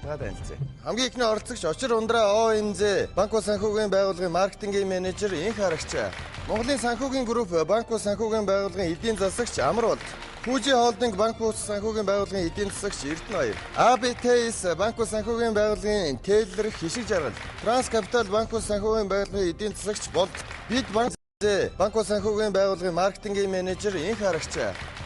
Та танилцъя. Хамгийн ихний оролцогч Очир Ундраа ОМЗ Банк Улс санхүүгийн байгууллагын маркетингийн менежер Инх Харагч. Монголын санхүүгийн групп Банк Улс санхүүгийн байгууллагын эдийн засагч Амар Болд. Фужи Холдинг Банк Улс санхүүгийн байгууллагын эдийн засагч Эрдэнэ Баяр. АБТС Банк Улс санхүүгийн байгууллагын Тейлер Хишиг Жаргал. Транс Капитал Банк Улс санхүүгийн байгууллагын эдийн засагч Болд. Бид Банк Банк Улс санхүүгийн байгууллагын маркетингийн менежер Инх Харагч.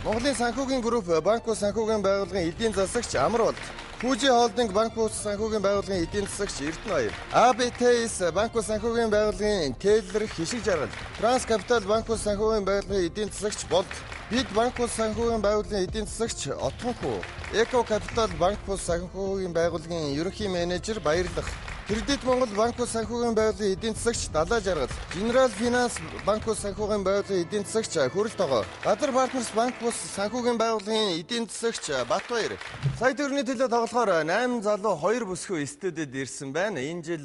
Монголын санхүүгийн групп Банк Улс санхүүгийн байгууллагын эдийн засагч Амар Болд. Фужи Холдинг Банк Улс санхүүгийн байгууллагын эдийн засагч Эрдэнэ Баяр. АБТС Банк Улс санхүүгийн байгууллагын Тейлер Хишиг Жаргал. Транс Капитал Банк Улс санхүүгийн байгууллагын эдийн засагч Болд. Бид Банк Улс санхүүгийн байгууллагын эдийн засагч Отгонхүү. Эко Капитал Банк Улс санхүүгийн байгууллагын ерөнхий менежер Баярлах. Кредит Монгол Банк Улс санхүүгийн байгууллагын эдийн засагч Далаа Жаргал. Генерал Финанс Банк Улс санхүүгийн байгууллагын эдийн засагч Хүрэл Тогоо. Газар Партнерс Банк Улс санхүүгийн байгууллагын эдийн засагч Батбаяр. Сая төгрөгийн төлөө тоглохоор 8 залуу 2 бүсгүй студид ирсэн байна. Энэ жил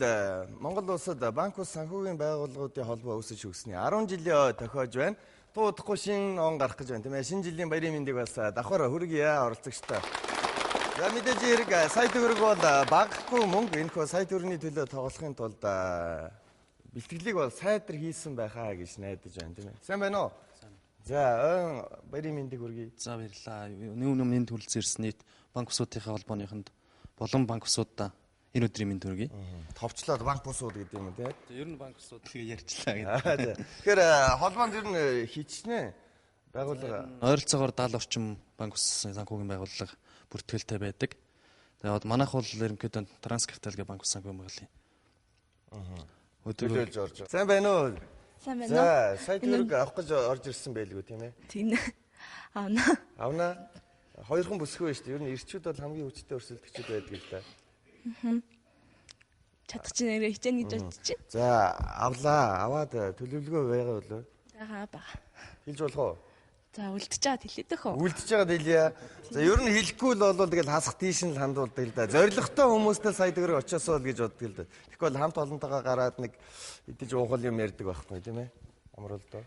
Монгол улсад Банк Улс санхүүгийн байгууллагуудын холбоо үүсэж өгсөний 10 жилийн тохиож байна. Туудахгүй шинэ он гарах гэж байна, тийм ээ. Шинэ жилийн баярын мэндийг бас давхар хүргье оролцогчтой. За мэдээж хэрэг сая төгрөг бол багахгүй мөнгө. Энэхүү сая төгрөгийн төлөө тоглохын тулд бэлтгэлийг бол сайдар хийсэн байхаа гэж найдаж байна, тийм ээ. Сайн байна уу? За ойн баярын мэндийг хүргэе. За баярлалаа. Нэг өмнө энд хүрэлцэн ирсэн нийт банк бусуудынхаа холбооныхонд болон банк бусуудаа энэ өдрийн мэнд хүргэе. Товчлоод банк бусууд гэдэг юм уу, тийм ээ? Ер нь банк бусууд тэгээ ярьчлаа гэдэг. Тэгэхээр холбоонд ер нь хичнээн байгууллага ойролцоогоор 70 орчим банк бус санхүүгийн байгууллага бүртгэлтэй байдаг. Тэгээд манайх бол ерөнхийдөө Транс Капитал гэх банк бус санхүүгийн байгууллагын. Төлөөлж орж байгаа. Сайн байна уу? Сайн байна уу? За, сая төгрөг авах гэж орж ирсэн байлгүй, тийм ээ? Тийм. Авна. Авна. Хоёрхан бүсгүй шүү дээ. Ер нь ирчүүд бол хамгийн хүчтэй өрсөлдөгчд байдаг л да. Чадах чинь нэрээ хичээнэ гэж бодож чинь. За, авлаа. Аваад төлөвлөгөө байгаа болов? Байгаа бага. Хэлж болох уу? За, үлдчихэж байгаа хэлээд өх үү? Үлдчихэж байгаа хэлье. За, ер нь хэлэхгүй л бол тэгэл хасах тийш нь л хандуулдаг л да. Зоригтой хүмүүстэй сая төгрөг очиосоо л гэж боддог л да. Тэгэхгүй бол хамт олонтойгоо гараад нэг идэж уухал юм ярьдаг байхгүй, тийм ээ? Амар бол доо.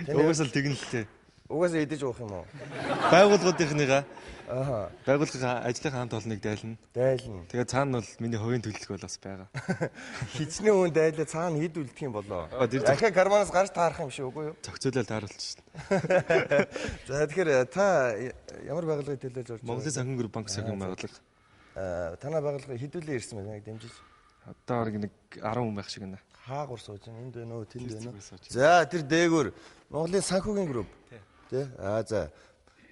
Угаасаа л тэгнэ л тээ. Угаасаа идэж уух юм уу? Байгууллагуудынхныгаа. Аа. Байгууллагын ажлынхаа хамт олонныг дайлна. Дайлна. Тэгээ цаана бол миний хувийн төлөвлөгөө бол бас байгаа. Хичнээн хүн дайлаа цаана хэд үлдэх юм болоо? Дахиад карманаас гарч таарах юм шиг үгүй юу? Зохицуулаад тааруулчих шин. За тэгэхээр та ямар байгууллагыг төлөөлж орж байгаа? Монголын санхүүгийн групп банк санхүүгийн байгууллага. Танай байгууллага хэдүүлээ ирсэн бэ? Дэмжиж. Одоо бараг нэг 10 хүн байх шиг байна. Хаагур сууж байна. Энд байна уу? Тэнд байна уу? За тэр дээгүүр Монголын санхүүгийн групп. Тэ? Аа за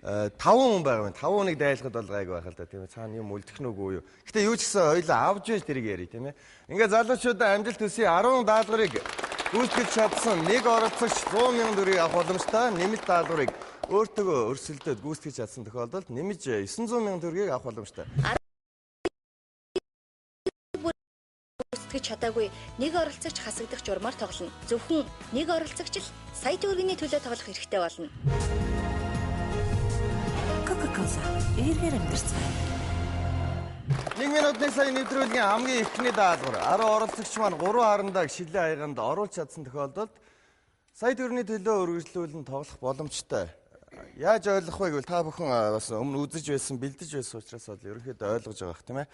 5 хүн байгаа юм. 5 хүнийг дайлахад бол гайгүй байх л да, тийм ээ. Цаана юм үлдэх нь үгүй юу. Гэтэ юу ч гэсэн хоёлаа авч байж тэрийг ярий, тийм ээ. Ингээ залуучуудаа амжилт хүсье. 10 даалгаврыг гүйцэтгэж чадсан нэг оролцогч 100 мянган төгрөгийг авах боломжтой. Нэмэлт даалгаврыг өөртөө өрсөлдөөд гүйцэтгэж чадсан тохиолдолд нэмж 900 мянган төгрөгийг авах боломжтой. Гүйцэтгэж чадаагүй нэг оролцогч хасагдах журмаар тоглоно. Зөвхөн нэг оролцогч л сая төгрөгийн төлөө тоглох эрхтэй болно. Coca-Cola эргээр амьдарцгаая. 1 минутын сая нэвтрүүлгийн хамгийн эхний даалгавар. 10 оролцогч маань 3 харандааг шилэн аяганд оруулж чадсан тохиолдолд сая төгрөгийн төлөө өргөжлүүлэн тоглох боломжтой. Яаж ойлгох вэ гэвэл та бүхэн бас өмнө үзэж байсан, бэлдэж байсан учраас бол ерөнхийдөө ойлгож байгаа бох, тийм ээ.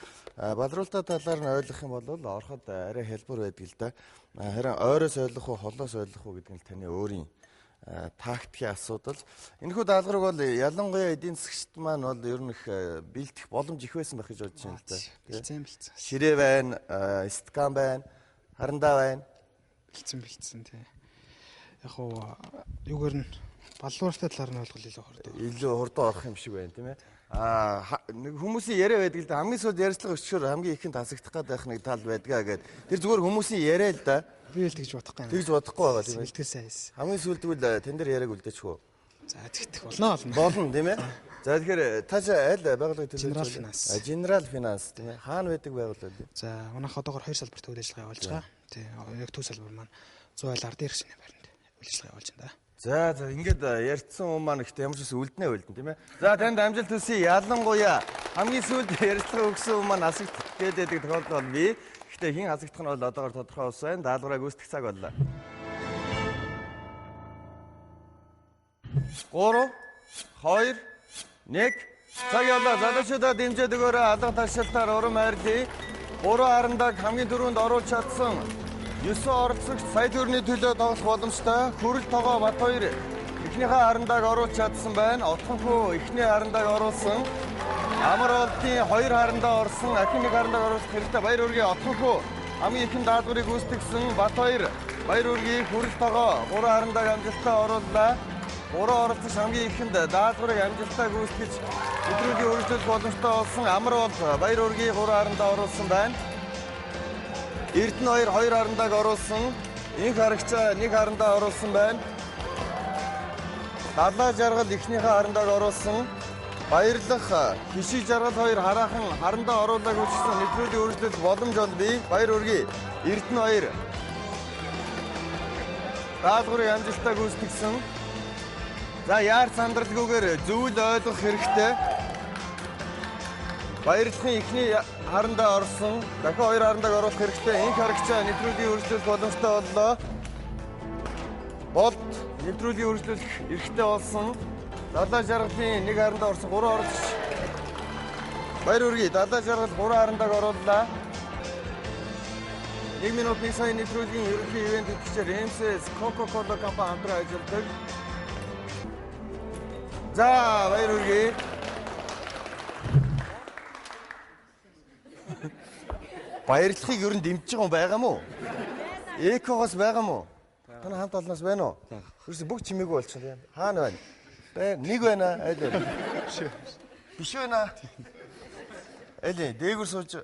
Балруултаа талаар нь ойлгох юм бол ороход арай хялбар байдаг л да. Харин ойроос ойлгох уу, холоос ойлгох уу гэдэг нь таны өөрийн тактикийн асуудал. Энэхүү даалгаврыг бол ялангуяа эдийн засгчид маань бол ер нь их бэлдэх боломж их байсан байх гэж бодож байна л да. Бэлдсэн бэлдсэн. Ширээ байна, стакан байна, харандаа байна. Бэлдсэн бэлдсэн тий. Яг уу юугаар нь баллууртай талаар нь ойлгол илүү хурдан. Илүү хурдан орох юм шиг байна, тийм ээ. Аа нэг хүмүүсийн яриа байдаг л да. Хамгийн сүүлд ярьцлага өчгөр хамгийн ихэнд хасагдах гээд байх нэг тал байдгаа гэдэг. Тэр зүгээр хүмүүсийн яриа л да. Би л тэгж бодохгүй юм. Тэгж бодохгүй байгаа тийм ээ. Бэлтгэл сайн хийсэн. Хамгийн сүүлд тэгвэл тэн дээр яриаг үлдээчих үү? За тэгтэх болно болно. Болно, тийм ээ. За тэгэхээр та чи аль байгууллагын төлөөлж General Finance. General Finance, тийм ээ. Хаана байдаг байгууллага вэ? За манайх одоогор 2 салбарт үйл ажиллагаа явуулж байгаа. Тий яг төв салбар маань 100 айл ард ирэх шинэ байранд үйл ажиллагаа явуулж байна да. За за ингээд ярьсан хүн маань ихтэй ямар ч үс үлднэ үлдэн, тийм ээ. За танд амжилт хүсье. Ялангуяа хамгийн сүүлд ярилцлага өгсөн хүн маань асагдах гээд байдаг тохиолдол бол бий. Гэхдээ хэн асагдах нь бол одоогор тодорхой ус байна. Даалгавраа гүйцэтгэх цаг боллоо. 3 2 1 Цаг явлаа. Залуучуудаа дэмжиж өгөөрэй. Алга ташилтаар урам хайрлаа. 3 харандаг хамгийн түрүүнд оруулж чадсан 9 оролцогч сая төгрөгийн төлөө тоглох боломжтой. Хүрэл тогоо Бат хоёр эхнийхээ харандаг оруулж чадсан байна. Отхонхоо эхний харандаг оруулсан. Амар болтын 2 харандаа орсон. Ахин 1 харандаг оруулах хэрэгтэй. Баяр хүргэе. Отхонхоо хамгийн ихэн даалгаврыг гүйцэтгсэн. Бат хоёр баяр хүргэе. Хүрэл тогоо 3 харандаг амжилттай орууллаа. 3 оролцогч хамгийн ихэнд даалгаврыг амжилттай гүйцэтгэж нэвтрүүлгийг үргэлжлүүлэх боломжтой болсон. Амар бол баяр хүргэе 3 харандаа оруулсан байна. Эрдэнэ 2 2 харандааг оруулсан. Инх харагчаа 1 харандаа оруулсан байна. Далаа жаргал эхнийхээ харандааг оруулсан. Баярлах хишиг жаргал 2 хараахан харандаа оруулаагүй ч гэсэн нэвтрүүлгийг үргэлжлүүлэх боломж бол бий. Баяр хүргэе. Эрдэнэ 2 даалгаврыг амжилттай гүйцэтгсэн. За яар сандралгүйгээр зөвл ойлгох хэрэгтэй. Баярлахын эхний харандаа орсон. Дахин 2 харандааг оруулах хэрэгтэй. Инх харагчаа нэвтрүүлгийг үргэлжлүүлэх боломжтой боллоо. Болд нэвтрүүлгийг үргэлжлүүлэх эрхтэй болсон. Далаа жаргалын 1 харандаа орсон 3 оролцогч. Баяр хүргэе. Далаа жаргал 3 харандааг орууллаа. 1 минут 1 сая нэвтрүүлгийн ерөнхий ивент тэтгэгчээр MCS Coca-Cola компани хамтран ажилладаг. За баяр хүргэе. Баярлахыг ер нь дэмжиж байгаа юм байгаа мó? Экогоос байгаа мó? Таны хамт олноос байна уу? Ерөөсө бүх чимээгүй болчихсон юм. Хаана байна? Бэ нэг байна. Аль вэ? Биш байна. Аль вэ? Дээгүр сууж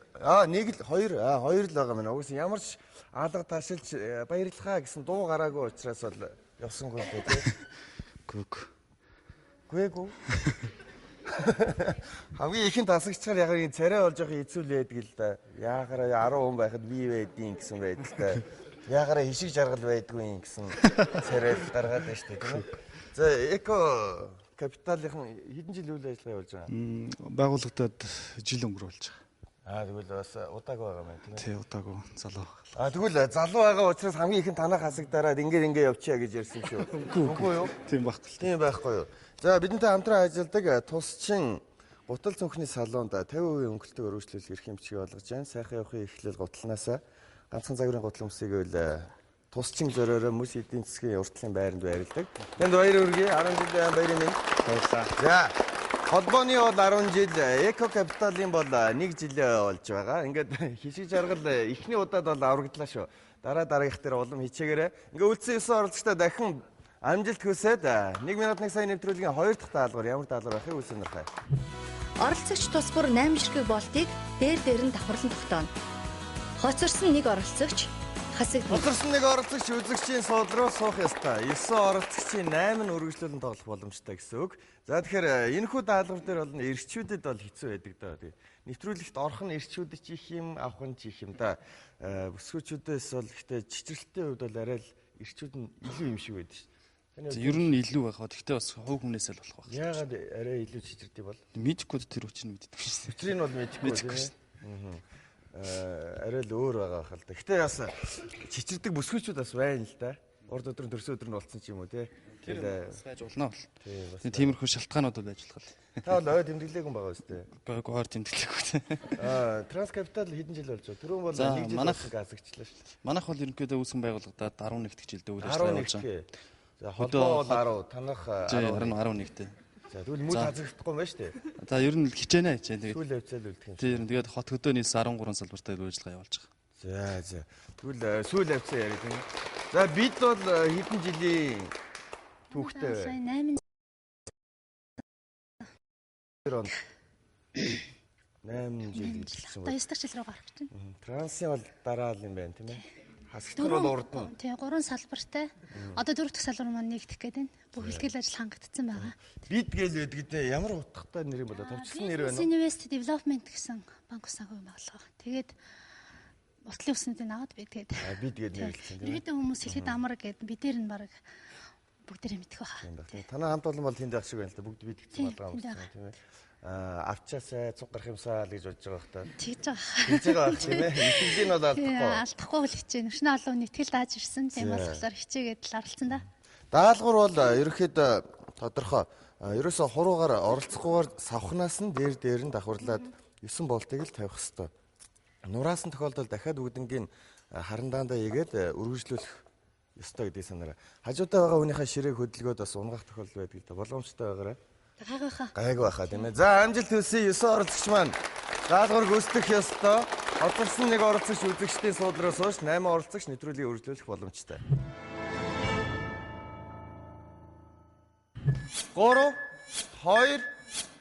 нэг л хоёр хоёр л байгаа юм. Угсаа ямар ч алга ташилж баярлахаа гэсэн дуу гараагүй учраас бол явсангүй л дээ тий. Гүг. Гүэгүү. Хамгийн ихэн тасагчаар яг энэ царай болж явах хэцүү л байдаг л да. Яахаараа 10 хүн байхад би байдیں гэсэн байдалтай. Яахаараа хишиг жаргал байдгүй юм гэсэн царай л гаргаад байна шүү дээ, тийм үү? За Эко Капиталын хэдэн жил үйл ажиллагаа явуулж байгаа? Байгуулагдаад жил өнгөрүүлж байгаа. Тэгвэл бас удаагүй байгаа юм байна, тийм үү? Тий, удаагүй залуу. Тэгвэл залуу байгаа учраас хамгийн ихэн танах хасагдараад ингэ явчихъя гэж ярьсан шүү. Үгүй юу? Тийм байхгүй. Тийм байхгүй юу? За бидэнтэй хамтран ажилладаг тусчин гутал цүнхний салонд 50% өнгөлтөг өргөжлүүлэх эрхийн бичгийг олгож байна. Сайхан явахын эхлэл гутланаасаа ганцхан загварын гутал өмсгийг үл тусчин зориороо мөс эдийн засгийн уртлын байранд байрладаг. Танд баяр хүргэе. 10 жилийн баярын минь. Баярлалаа. За холбооны бол 10 жил, Эко Капиталын бол 1 жилээ болж байгаа. Ингээд хишиг жаргал эхний удаад бол аврагдлаа шүү. Дараа дараагийнх дээр улам хичээгээрэй. Ингээд үлдсэн 9 оролцогчтой дахин амжилт хүсээд 1 минут 1 сая нэвтрүүлгийн 2 дахь даалгавар ямар даалгавар байхыг үл сонирхъя. Оролцогч тус бүр 8 ширхэг болтыг дээр дээр нь давхарлан тогтооно. Хоцорсон нэг оролцогч хасагдана. Хоцорсон нэг оролцогч үзэгчийн сууд руу суух ёстой. 9 оролцогчийн 8 нь үргэлжлүүлэн тоглох боломжтой гэсэн үг. За тэгэхээр энэхүү даалгавар дээр бол эрчүүдэд бол хэцүү байдаг даа. Нэвтрүүлэгт орох нь эрчүүдэд ч их юм, авах нь ч их юм да. Бүсгүүчүүдээс бол гэхдээ чичрэлтийн хувьд бол арай л эрчүүд нь илүү юм шиг байдаг шүү. Ер нь илүү байх ба. Гэхдээ бас хувь хүнээс л болох байх. Яагаад арай илүү чичирдэг бол? Мэдхгүй тэр хүчин мэддэг шээ. Учрыг нь бол мэдэхгүй тийм. Арай л өөр байгаа хэл та. Гэтэ бас чичирдэг бүсгүүчүүд бас байна л да. Урд өдөр нь төрсөн өдөр нь болцсон ч юм уу тий. Тэр бас байж болно бол. Тиймэрхүү шалтгаанууд бол байж болох л. Та бол ой тэмдэглээгүй байгаа үстэй. Үгүй ой тэмдэглээгүй. Транс Капитал хэдэн жил болж байгаа? Түрүүн бол 1 жил болсон гасагчлаа шүү дээ. Манайх бол ерөнхийдөө үүсгэн байгуулагдаад 11 дахь жилдээ үйл ажиллагаа явуулж байгаа. За холбоо бол 10, танах 11 11-тэй. За тэгвэл мөл хазагдахгүй юм байна шүү дээ. За ер нь хичээнэ хичээн тэгээд. Сүүл явцаал үлдэх юм. Тийм ер нь тэгээд хот хөдөө нийс 13 салбартай үйл ажиллагаа явуулж байгаа. За за. Тэгвэл сүүл явцаа яриа тийм. За бид бол хэдэн жилийн түүхтэй вэ? Сая 8 онд 8 жил гэсэн. Одоо 9 дахь жил рүү гарах гэж байна. Трансын бол дараа л юм байна тийм ээ. Хасагтар бол урд нь. Тийм 3 салбартай. Одоо 4 дахь салбар маань нэгдэх гээд байна. Бүх илтгэл ажил хангагдсан байгаа. Бид гээл байдаг дээ. Ямар утгатай нэр юм болоо? Товчлон нэр байна уу? Invest Development гэсэн банк санхүү байгууллага. Тэгээд уртлын үснүүдийг аваад бид гээд. Бид гээд нэрлэлсэн тийм ээ. Ерөнхийдөө хүмүүс хэлэхэд амар гээд бид дээр нь баг бүгдээрээ мэдэх байхаа. Танай хамт олон бол тэнд байх шиг байна л да. Бүгд бид гэсэн болгоо амарсан тийм ээ. Авчаасай цуг гарах юмсаа л гэж бодож байгаа хта. Тэгж байгаа. Тэгж байгаа байх тийм ээ. Итгэлийг нь бол алдахгүй. Алдахгүй л хичээнэ. Өчнө олон итгэл дааж ирсэн. Тийм болохоор хичээгээд л оролцсон да. Даалгавар бол ерөнхийдөө тодорхой. Ерөөсө хуруугаар оролцохгүйгээр савхнаас нь дээр дээр нь давхарлаад 9 болтыг л тавих ёстой. Нураасан тохиолдолд дахиад бүгднгийн харандаандаа игээд өргөжлүүлэх ёстой гэдгийг санаарай. Хажуудаа байгаа хүнийхээ ширээг хөдөлгөөд бас унгаах тохиолдол байдаг л да. Боломжтой байгаарай. Гайгүй хаа. Гайгүй хаа тийм ээ. За амжилт хүсье. 9 оролцогч маань даалгавар гүйцэтгэх ёстой. Хоцорсон нэг оролцогч үзэгчдийн суудлаараа сууж 8 оролцогч нэвтрүүлгийг үргэлжлүүлэх боломжтой. 3 2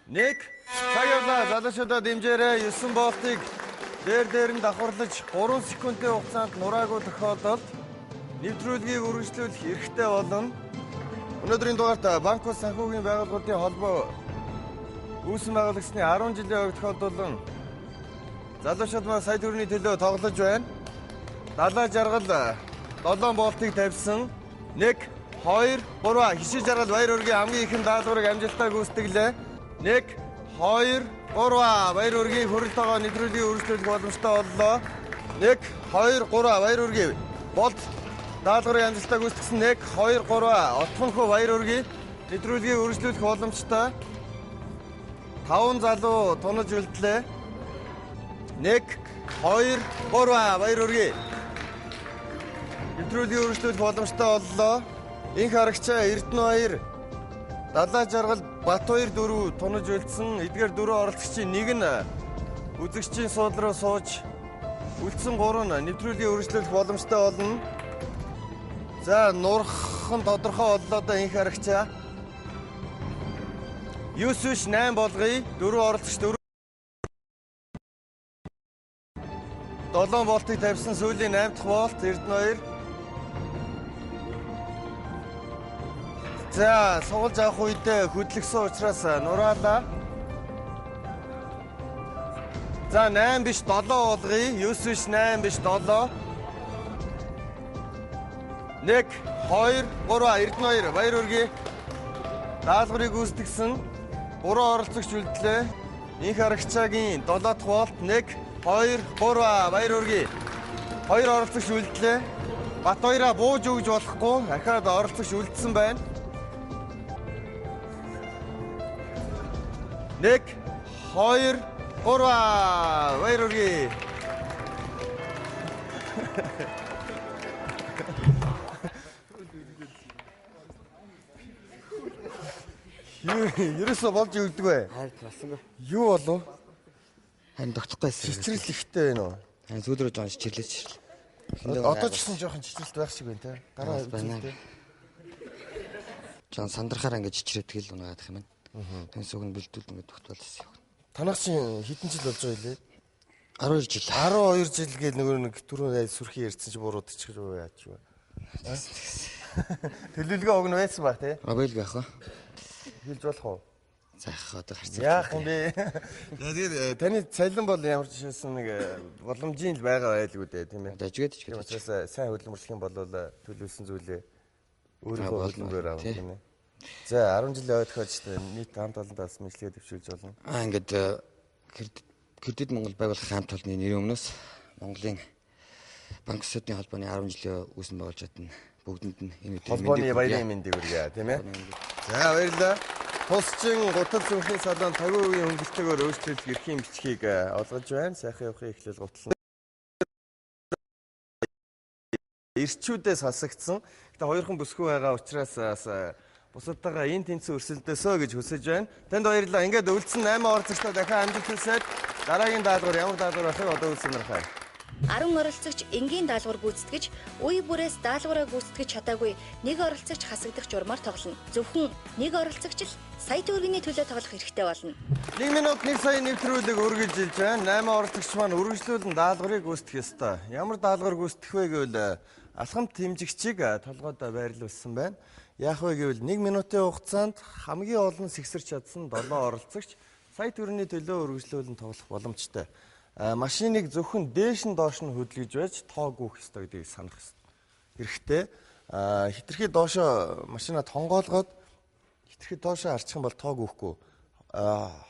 1 цаг явлаа. Залуучуудаа дэмжээрэй. 9 болтыг дээр дээр нь давхарлаж 3 секундын хугацаанд нураагүй тохиолдолд нэвтрүүлгийг үргэлжлүүлэх эрхтэй болно. Өнөөдрийн дугаарт Банк бус санхүүгийн байгууллагуудын холбоо үүсэн байгуулагчны 10 жилийн ойг тохиолдуулан залуучууд маань сая төгрөгийн төлөө тоглож байна. Далай жаргал 7 болтыг тавьсан. 1 2 3 хишиг жаргал баяр өргийн хамгийн ихэн даалгаврыг амжилттай гүйцэтгэлээ. 1 2 3 баяр өргийн хөрөлтөөгөө нэвтрүүлгийг үргэлжлүүлэх боломжтой боллоо. 1 2 3 баяр өргийн болт даалгаврыг амжилттай гүйцэтгсэн. 1 2 3 отхонхоо баяр өргийн нэвтрүүлгийг үргэлжлүүлэх боломжтой. 5 залуу тунаж үлдлээ. 1 2 3 баяр өргөе. Нэвтрүүлгийг үргэлжлүүлэх боломжтой боллоо. Инх харагчаа Эрдэнэ 2 Далай жаргал Бат 2 4 тунаж үлдсэн. Эдгээр дөрвөн оролцогчийн нэг нь үзэгчдийн суудлын руу сууж үлдсэн 3 нь нэвтрүүлгийг үргэлжлүүлэх боломжтой болно. За нурах нь тодорхой боллоо да инх харагчаа. 9 биш 8 болгоё. Дөрвөн оролцогч 4 7 болтыг тавьсан сүүлийн 8 дахь болт Эрдэнэ 2. За сугалж авах үедээ хөдлөгсөн учраас нураалаа. За 8 биш 7 болгоё. 9 биш 8 биш 7. 1 2 3 Эрдэнэ 2 баяр хүргэе. Даалгаврыг гүйцэтгсэн 3 оролцогч үлдлээ. Инх харагчаагийн 7 дахь болт 1 2 3 баяр хүргэе. 2 оролцогч үлдлээ. Бат хоёроо бууж өгж болохгүй. Ахаад оролцогч үлдсэн байна. 1 2 3 баяр хүргэе. Ерөөсөө болж өгдөг бай. Харин болсонгүй. Юу болов? Харин тогтохгүй байсан. Чичрэл ихтэй байна уу? Харин сүүл рүү жоон чичрлээ чичрлээ. Одоо ч гэсэн жоохон чичрэлт байх шиг байна те. Гараа байна. Жоон сандрахаар ингэж чичрээд тэгэл унагаадах юм байна. Тэн сүг нь бэлдүүлд ингэж тогтвол байсан юм. Танах чинь хэдэн жил болж байгаа илээ? 12 жил. 12 жил гээл нөгөө нэг түрүүн сүрхий ярьсан чи буруудчих юу яаж вэ? Төлөвлөгөө өгнө байсан баг тий. Мобайл байх уу? Хэлж болох уу? За яах одоо харцаа. Яах юм бэ? За тэгээд таны цалин бол ямар ч шээсэн нэг боломжийн л байгаа байлгүй дээ тийм ээ. Дажгээд ч гэдэг. Учраас сайн хөдөлмөрлөх юм бол төлөвлөсөн зүйлээ өөрийнхөө хөдөлмөрөөр авах тийм ээ. За 10 жилийн ой тохиолдолд нийт хамт олонтаа бас мэдлэгээ дэвшүүлж болно. Ингээд Кредит Монгол байгууллагын хамт олонны нэрийн өмнөөс Монголын банк бусдын холбооны 10 жилийн үүсэн байгууллагад нь бүгдэнд нь энэ өдрийн холбооны баярын мэндийг хүргье тийм ээ. За баярлалаа. Тусчин гутал зүнхний салон 50% хөнгөлөлтөөр өөрчлөлт эрхийн бичгийг олгож байна. Сайхан явахын эхлэл гутал ирчүүдээс хасагдсан. Гэтэ хоёрхан бүсгүй байгаа учраас бас бусадтайгаа энэ тэнцэн өрсөлдөөсөө гэж хүсэж байна. Танд баярлалаа. Ингээд үлдсэн 8 оролцогчдод дахин амжилт хүсээд дараагийн даалгавар ямар даалгавар байхыг одоо үл сонирхъя. 10 оролцогч энгийн даалгавар гүйцэтгэж, үе бүрээс даалгавраа гүйцэтгэж чадаагүй нэг оролцогч хасагдах журмаар тоглоно. Зөвхөн нэг оролцогч л сая төгрөгийн төлөө тоглох эрхтэй болно. 1 минут 1 сая нэвтрүүлэг үргэлжилж байна. 8 оролцогч маань үргэлжлүүлэн даалгаврыг гүйцэтгэх ёстой. Ямар даалгавар гүйцэтгэх вэ гэвэл алхам тэмжигчийг толгойд байрлуулсан байна. Яах вэ гэвэл 1 минутын хугацаанд хамгийн олон сэгсэрч чадсан 7 оролцогч сая төгрөгийн төлөө үргэлжлүүлэн тоглох боломжтой. Машиныг зөвхөн дээш нь доош нь хөдөлгөж байж тоог үүх ёстой гэдгийг санах хэрэгтэй. Хитрхи доошоо машина тонгоолгоод хитрхи доошоо арчих юм бол тоог үүхгүй.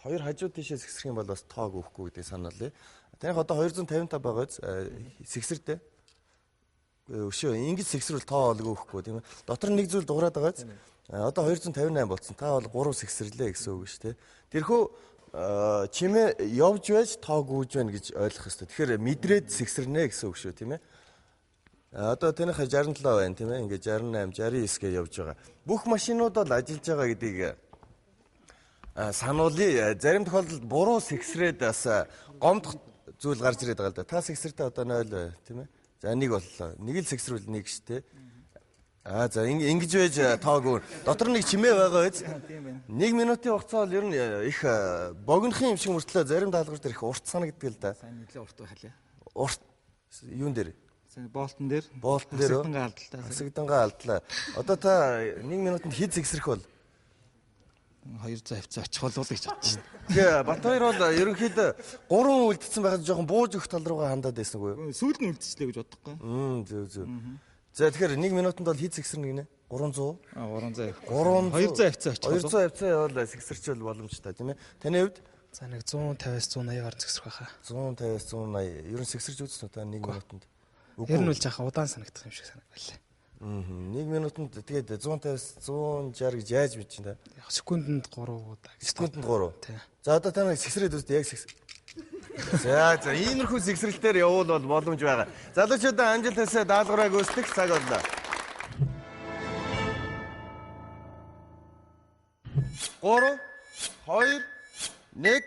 Хоёр хажуу тийшээ сэгсрэх юм бол бас тоог үүхгүй гэдгийг санаалаа. Таних одоо 255 байгаа биз? Сэгсэрдээ. Өшөө ингэж сэгсрүүл тоо олгоо өгөхгүй тийм ээ. Дотор нэг зүйл дуграад байгаа биз? Одоо 258 болсон. Та бол 3 сэгсэрлээ гэсэн үг шүү дээ. Тэрхүү чимээ явж байж тоо гүйж байна гэж ойлгох ёстой. Тэгэхээр мэдрээд сэгсэрнэ гэсэн үг шүү тийм ээ. Одоо танийх 67 байна тийм ээ. Ингээд 68, 69 гэж явж байгаа. Бүх машинууд бол ажиллаж байгаа гэдгийг сануулъя. Зарим тохиолдолд буруу сэгсрээд бас гомдох зүйл гарч ирээд байгаа л да. Та сэгсэртээ одоо 0 тийм ээ. За нэг боллоо. Нэг л сэгсрүүл нэг шүү дээ. Аа за ингэж байж тоогүй. Дотор нэг чимээ байгаа биз? 1 минутын хугацаа бол ер нь их богинохын юм шиг мөртлөө зарим даалгавар дээр их урт санагддаг л да. Сайн нэлээ урт байх лээ. Урт юун дээр? Сайн болтон дээр. Болтон дээр. Хасагдангаа алдлаа. Хасагдангаа алдлаа. Одоо та 1 минутанд хэд сэгсрэх бол? 200 хавцаа очих болов уу гэж бодож байна. Тэгээ Батбаяр бол ерөнхийдөө 3 үлдсэн байхад жоохон бууж өгөх тал руугаа хандаад байсан үгүй юу? Сүүлд нь үлдчихлээ гэж бодохгүй. Зөв зөв. За тэгэхээр 1 минутанд бол хэд сэгсэрнэ гинэ? 300? 300. 300 200 хавцаа очих болов. 200 хавцаа явбал сэгсэрчвэл боломжтой тийм ээ. Таны хувьд? За нэг 150-аас 180 гаруй сэгсрэх байхаа. 150-аас 180. Ер нь сэгсэрч үзсэн үү та 1 минутанд? Ер нь бол жаахан удаан санагдах юм шиг санагдалаа. 1 минутанд тэгээд 150-аас 160 гэж яаж мэдэж байна та? Яг секундэнд 3 удаа. Секундэнд 3. За одоо та нэг сэгсрээд үзтээ яг сэгс. За за иймэрхүү сэгсрэлтээр явуул бол боломж байгаа. Залуучуудаа амжилт хүсээ даалгавраа гүйцэтгэх цаг боллоо. 3 2 1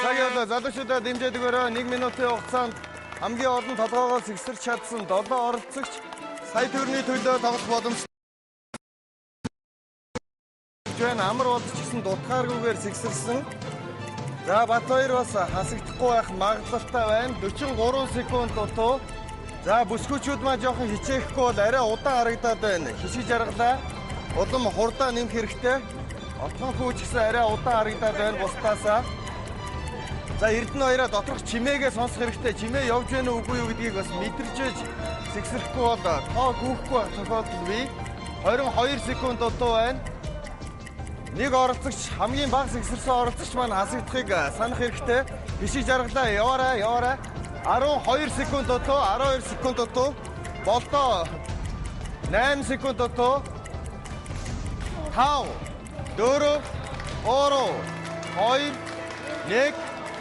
цаг явлаа. Залуучуудаа дэмжиж өгөөрэй. 1 минутын хугацаанд хамгийн олон толгоогоо сэгсэрч чадсан 7 оролцогч сая төгрөгийн төлөө тоглох боломжтой байна. Амар болж ч гэсэн дутгааргүйгээр сэгсэрсэн. За Батбаяр бас хасагдахгүй байх магадлалтай байна. 43 секунд дутуу. За бүсгүүчүүд маань жоохон хичээхгүй бол арай удаан харагдаад байна. Хишиг жаргалаа. Улам хурдаа нэмэх хэрэгтэй. Отгон хүү ч гэсэн арай удаан харагдаад байна бусдаасаа. За Эрдэнэ хоёроо доторх чимээгээ сонсох хэрэгтэй. Чимээ явж байна уу үгүй юу гэдгийг бас мэдэрч сэгсрэхгүй бол тоо гүйхгүй байх тохиолдол бий. 22 секунд дутуу байна. Нэг оролцогч хамгийн бага сэгсэрсэн оролцогч маань хасагдахыг санах хэрэгтэй. Бишиг жаргалаа яваарай, яваарай. 12 секунд дутуу, 12 секунд дутуу. Болдоо 8 секунд дутуу. 5 4 3 2 1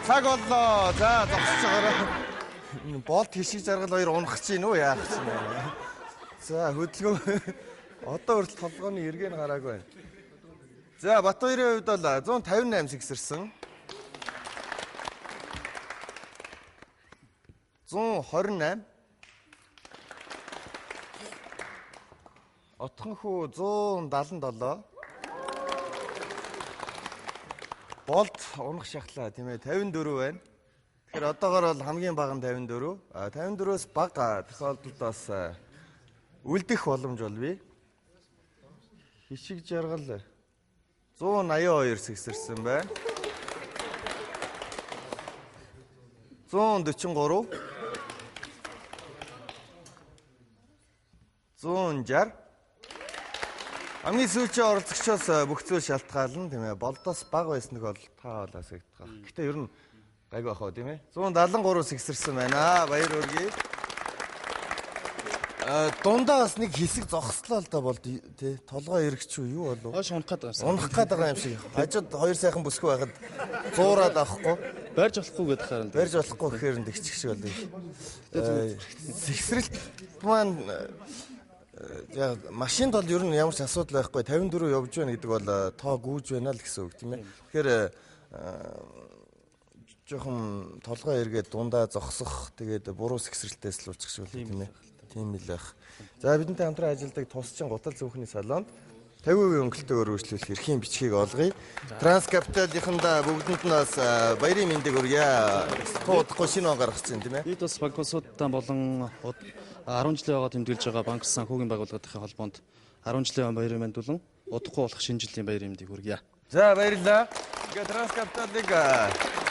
цаг боллоо. За зогсож байгаарай. Болт хишиг жаргал хоёр унах чинь үү яах чинь. За хөдөлгөөн одоо хүртэл толгойн эргэн гараагүй байна. За Батбаярын хувьд бол 158 сэгсэрсэн. 128. Отхон хүү 177. Болт унах шахлаа тийм ээ 54 байна. Тэгэхээр одоогор бол хамгийн бага нь 54. А 54-өөс бага тохиолдолд бас үлдэх боломж бол бий. Хишиг жаргал 182 сэгсэрсэн байна. 143 160 Хамгийн сүүлийн оролцогчоос бүх зүйл шалтгаална тийм ээ. Болдоос бага байсан тохиолдолд та бол хасагдах. Гэтэ ер нь гайгүй ах уу тийм ээ. 173 сэгсэрсэн байна. Баяр хүргэе. Дундаа бас нэг хэсэг зогслоо л да болд тий. Толгой эргэж үү юу болов? Хойш унах гээд байгаа юм шиг. Унах гээд байгаа юм шиг. Хажууд хоёр сайхан бүсгүй байхад зуураад авахгүй. Барьж болохгүй гэдэг харин. Барьж болохгүй гэхээр нь тэгчих шиг болов. Сэгсрэлт маань яг машинд бол ер нь ямар ч асуудал байхгүй. 54 явж байна гэдэг бол тоо гүйж байна л гэсэн үг тийм ээ. Тэгэхээр жоохон толгой эргээд дундаа зогсох тэгээд буруу сэгсрэлтээс л уулзах шиг болов тийм ээ. Тийм л байх. За бидэнтэй хамтран ажилладаг тусчин гутал зөвхний салонд 50% өнгөлтөө өргөжлүүлэх эрхийн бичгийг олгоё. Транс Капиталынхандаа бүгдэнд нь бас баярын мэндийг хүргье. Туу удахгүй шинэ он гаргах чинь тийм ээ. Бид бас банк улсуудтай болон 10 жилийн байгаа тэмдэглэж байгаа банк санхүүгийн байгууллагын холбоонд 10 жилийн баярын мэнд болон удахгүй болох шинэ жилийн баярын мэндийг хүргье. За баярлалаа. Ингээ Транс Капиталыг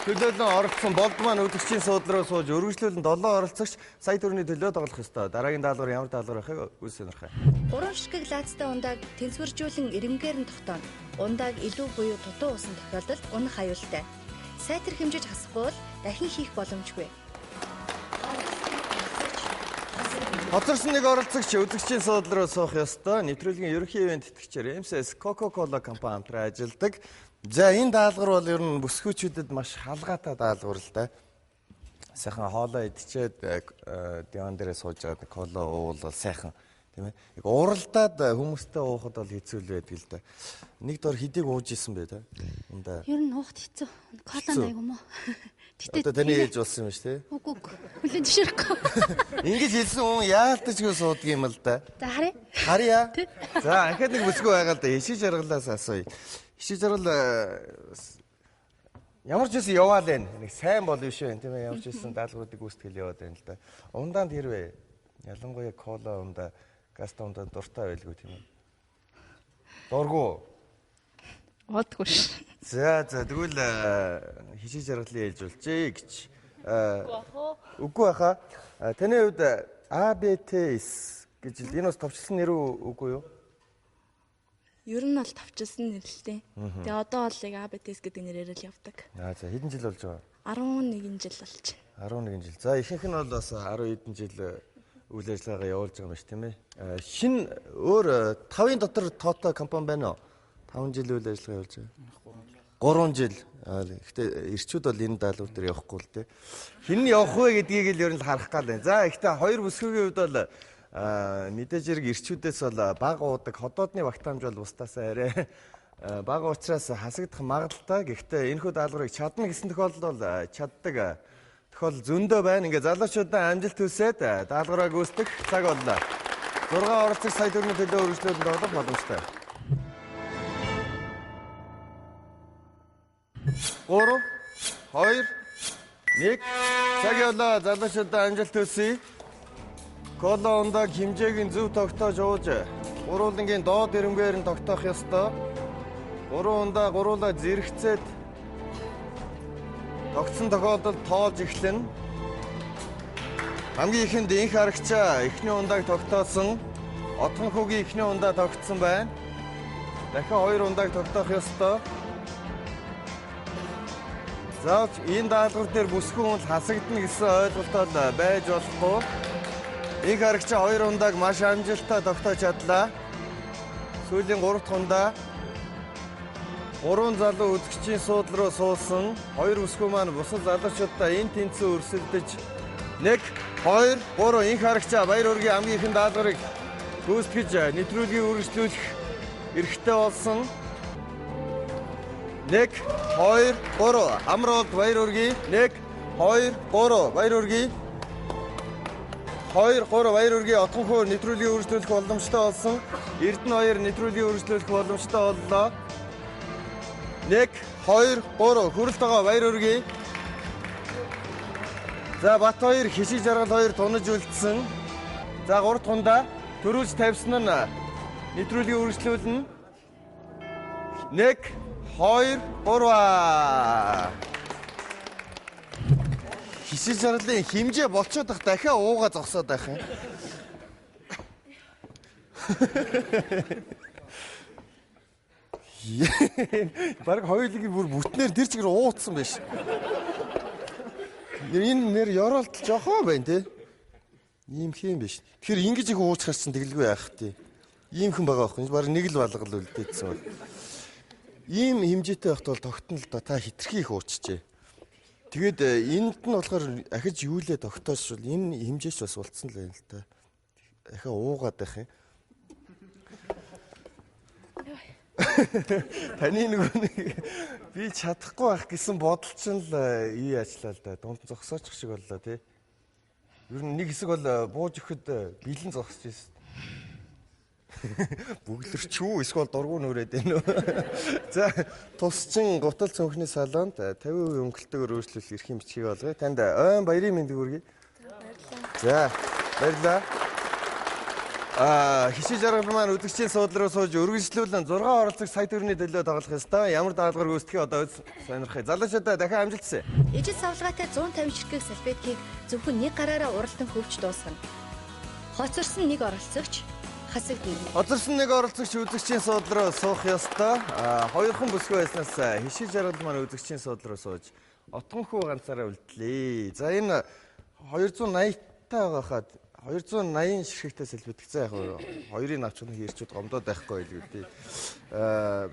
төлөөлөн оролцсон болд маань өдөрчийн суудлын руу сууж өргөжлүүлэн 7 оролцогч сая төгрөгийн төлөө тоглох ёстой. Дараагийн даалгавар ямар даалгавар байхыг үл сонирхъя. 3 ширхэг лаацтай ундааг тэнцвэржүүлэн ирэмгээр нь тогтооно. Ундааг илүү буюу дутуу уусан тохиолдолд унах аюултай. Сайтар хэмжиж хасахгүй бол дахин хийх боломжгүй. Хоцорсон нэг оролцогч үзэгчийн суудлын руу суух ёстой. Нэвтрүүлгийн ерөнхий ивент тэтгэгчээр MCS Coca-Cola компани хамтран ажилладаг. За энэ даалгавар бол ер нь бүсгүүчүүдэд маш халгаатай даалгавар л да. Сайхан хоолоо идчихэд диван дээрээ сууж байгаа кола уувал сайхан тийм ээ. Яг уралдаад хүмүүстэй уухад бол хэцүү л байдаг л да. Нэг дор хэдийг ууж исэн бэ та? Ундаа. Ер нь уухад хэцүү. Колонд айгу мó. Гэтэ одоо таны ээж болсон юм шүү дээ. Үгүй үгүй. Хүлэн зөвшөөрөхгүй. Ингэж хэлсэн хүн яалтчгүй суудаг юм л да. За харъя. Харъя. За анхаад нэг бүсгүй байгаа л да. Ишиж жаргалаас асууя. Ишиж жаргал ямар ч байсан яваал байна. Нэг сайн бол биш вэ тийм ээ. Ямар ч байсан даалгавруудыг гүйцэтгэл яваад байна л да. Ундаанд хэрвээ ялангуяа кола ундаа, гаста ундаа дуртай байлгүй тийм ээ. Дургу. Удаггүй ш. За за тэгвэл хишиг жаргалын ээлж болжээ гэж. Үгүй баха. Таны хувьд ABTS гэж энэ бас товчлсон нэр үү үгүй юу? Ер нь бол товчлсон нэр л дээ. Тэгээ одоо бол яг ABTS гэдэг нэрээр л явдаг. Аа за хэдэн жил болж байгаа? 11 жил болж байна. 11 жил. За ихэнх нь бол бас 10 хэдэн жил үйл ажиллагаагаа явуулж байгаа юм биш тийм ээ. Шинэ өөр 5-ын дотор тоотой компани байна уу? 5 жил үйл ажиллагаа явуулж байгаа. 3 жил. Гэхдээ эрчүүд бол энэ даалгавар дээр явахгүй л дээ. Хэн нь явах вэ гэдгийг л ер нь харах гал байна. За ихтэй хоёр бүсгүйгийн хувьд бол мэдээж хэрэг эрчүүдээс бол бага уудаг ходоодны багтаамж бол бусдаас арай бага учраас хасагдах магадлалтай. Гэхдээ энэхүү даалгаврыг чадна гэсэн тохиолдолд бол чаддаг тохиолдол зөндөө байна. Ингээ залуучуудаа амжилт хүсээд даалгавраа гүйцэтгэх цаг боллоо. 6 оролцогч сая төгрөгийн төлөө үргэлжлүүлэн тоглох боломжтой. 3 2 1 цаг явлаа. Залуучуудаа амжилт хүсье. Кола ундааг хэмжээг нь зөв тогтоож ууж, гурвуулангийн доод эрэмгээр нь тогтоох ёстой. 3 ундаа гуруулаа зэрэгцээд тогтсон тохиолдолд тоолж эхлэнэ. Хамгийн ихэнд инх арагчаа эхний ундааг тогтоосон. Отгон хүүгийн эхний ундаа тогтсон байна. Дахин 2 ундааг тогтоох ёстой. Заавч энэ даалгавар дээр бүсгүй хүн хасагдана гэсэн ойлголтол байж болохгүй. Инх арагчаа 2 ундааг маш амжилттай тогтоож чадлаа. Сүүлийн 3 дахь ундаа 3 залуу үзэгчийн суудлын руу суусан. 2 бүсгүй маань бусад залуучуудаа энэ тэнцүү өрсөлдөж 1 2 3 инх арагчаа баяр хүргэе хамгийн ихэн даалгаврыг гүйцэтгэж нэвтрүүлгийг үргэлжлүүлэх эрхтэй болсон. 1 2 3 амар болд баяр хүргэе. 1 2 3 баяр хүргэе. 2 3 баяр хүргэе. Отгон хөө нэвтрүүлгийг үргэлжлүүлэх боломжтой болсон. Эрдэнэ 2 нэвтрүүлгийг үргэлжлүүлэх боломжтой боллоо. 1 2 3 хүрэлт байгаа баяр хүргэе. За Бат 2 хишиг жаргал 2 тунаж үлдсэн. За 3 дахь ундаа төрүүлж тавьсан нь нэвтрүүлгийг үргэлжлүүлнэ. 1 2 3 Хишиг жаргалын хэмжээ болцоод ах дахиад ууга зогсоод байх юм. Бараг хоёулын бүр бүтнээр тэр чигээр ууцсан байж. Энэ нэр ёроолт жохон байна те. Ийм хэм биш. Тэгэхээр ингэж их ууцхаар чинь тэгэлгүй яах тий. Ийм хэн байгаа байхгүй. Бараг нэг л балгал үлдээсэн бол. Ийм хэмжээтэй байхад бол тогтно л да. Та хитрхи их уучжээ. Тэгээд энд нь болохоор ахиж юулээ тогтоошвол энэ хэмжээч бас болцсон л байна л та. Ахаа уугаад байх юм. Таны нөгөө нэг би чадахгүй байх гэсэн бодол чинь л юу яачлаа л да. Дунд зогсоочих шиг боллоо тий. Ер нь нэг хэсэг бол бууж өгөхөд бэлэн зогсож ирсэн. Бүглэрч үү эсвэл дургу нүрээд байна уу. За тусчин гутал цүнхний салонд 50% өнгөлтөөр өөрчлөлт эрхийн бичгийг олгоё. Танд ойн баярын мэндийг хүргэе. За баярлалаа. Хишиг жаргал маань үзэгчийн суудлын руу сууж өргөжлүүлэн 6 оролцогч сая төгрөгийн төлөө тоглох ёстой. Ямар даалгавар гүйцэтгэх одоо сонирхъя. Залуучуудаа дахин амжилт хүсье. Ижил савлгаатай 150 ширхэг салфеткийг зөвхөн нэг гараараа уралдан хөвч дуусгана. Хоцорсон нэг оролцогч хасагдана. Хоцорсон нэг оролцогч үзэгчийн суудлын руу суух ёстой. Хоёрхан бүсгүй байснаас хишиг жаргал маань үзэгчийн суудлын руу сууж отгон хүү ганцаараа үлдлээ. За энэ 280 таа байхад 280 ширхэгтэй салбитгцэн яг хоёрын навчны хэрчүүд гомдоод байхгүй байлгүй дээ.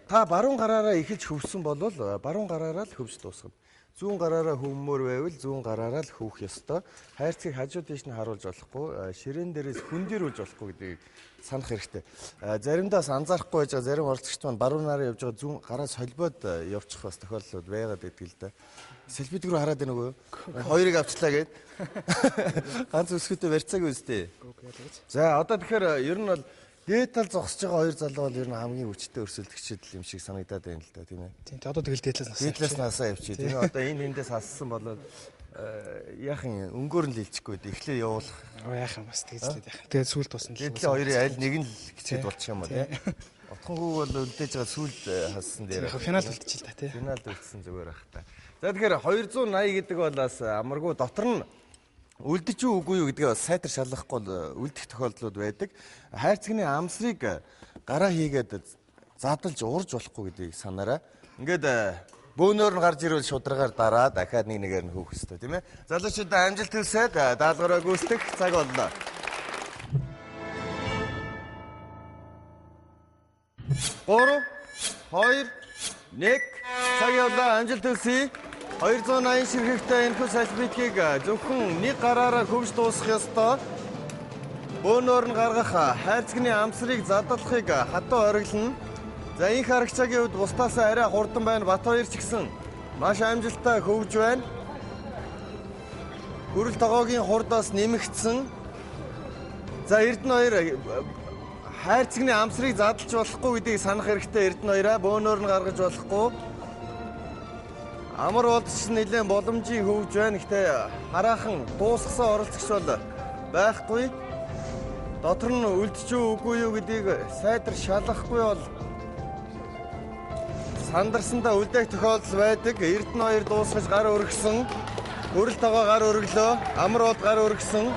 Та баруун гараараа эхэлж хөвсөн бол баруун гараараа л хөвж дуусгана. Зүүн гараараа хөвмөр байвал зүүн гараараа л хөвөх ёстой. Хайрцгийг хажуу тийш нь харуулж болохгүй, ширээн дээрээс хөндөрүүлж болохгүй гэдгийг санах хэрэгтэй. Заримдаа бас анзаарахгүй байж байгаа зарим оролцогч маань баруунаараа явж байгаа зүүн гараа солбоод явчих бас тохиолдлууд байгаад байдаг л да. Сэлбэдэг рүү хараад байна уу? Хоёрыг авчлаа гээд. Ганц өсгөтөө барьцаагүй үстэй. За одоо тэгэхээр ер нь бол дээд тал зогсож байгаа хоёр залуу бол ер нь хамгийн хүчтэй өрсөлдөгчд юм шиг санагдаад байна л да, тийм ээ. Тийм, одоо тэгэл дээд талаас насаа. Дээд талаас насаа явчих. Тийм ээ. Одоо энэ тэндээс хассан бол яах юм өнгөөр нь л илчихгүй. Эхлээ явуулах. Яах юм бас тэгж л яах. Тэгээд сүүлд тусна л. Дээд талын хоёрын аль нэг нь л хичээд болчих юм уу, тийм. Отхонгүйг бол үлдээж байгаа сүүлд хассан дээр. Финал үлдчихэл та, тийм. Финал үлдсэн зүгээр ах та. За тэгэхээр 280 гэдэг бол бас амаргүй дотор нь үлдэж үү үгүй юу гэдгээ бас сайтар шалгахгүй бол үлдэх тохиолдлууд байдаг. Хайрцагны амсрыг гараа хийгээд задлж уурж болохгүй гэдгийг санаарай. Ингээд бөөнөр нь гарч ирвэл шударгаар дараа дахиад нэг нэгээр нь хөөх ёстой, тийм ээ. Залуучуудаа амжилт хүсээд даалгавраа гүйцэтгэх цаг боллоо. 3 2 1 цаг явлаа, амжилт хүсье. 280 ширхэгтэй энэхүү салбитгийг зөвхөн нэг гараараа хөвж дуусгах ёстой. Бөөнөр нь гаргах хайрцагны амсрыг задлахыг хатуу ориглоно. За инх харагчаагийн хувьд бусдаас арай хурдан байна. Бат хоёр ч гэсэн маш амжилттай хөвж байна. Хүрэл тогоогийн хурдаас нэмэгдсэн. За Эрдэнэ хоёр хайрцагны амсрыг задлж болохгүй гэдгийг санах хэрэгтэй. Эрдэнэ хоёраа бөөнөр нь гаргаж болохгүй. Амар болдч нэлээд боломжийн хөвж байна. Гэхдээ хараахан дуусгасан оролцогч бол байхгүй. Дотор нь үлдэж үү үгүй юу гэдгийг сайтар шалгахгүй бол сандарсандаа үлдээх тохиолдол байдаг. Эрдэнэ хоёр дуусгаж гар өргөсөн. Хөрөл тогоо гар өргөлөө. Амар болд гар өргөсөн.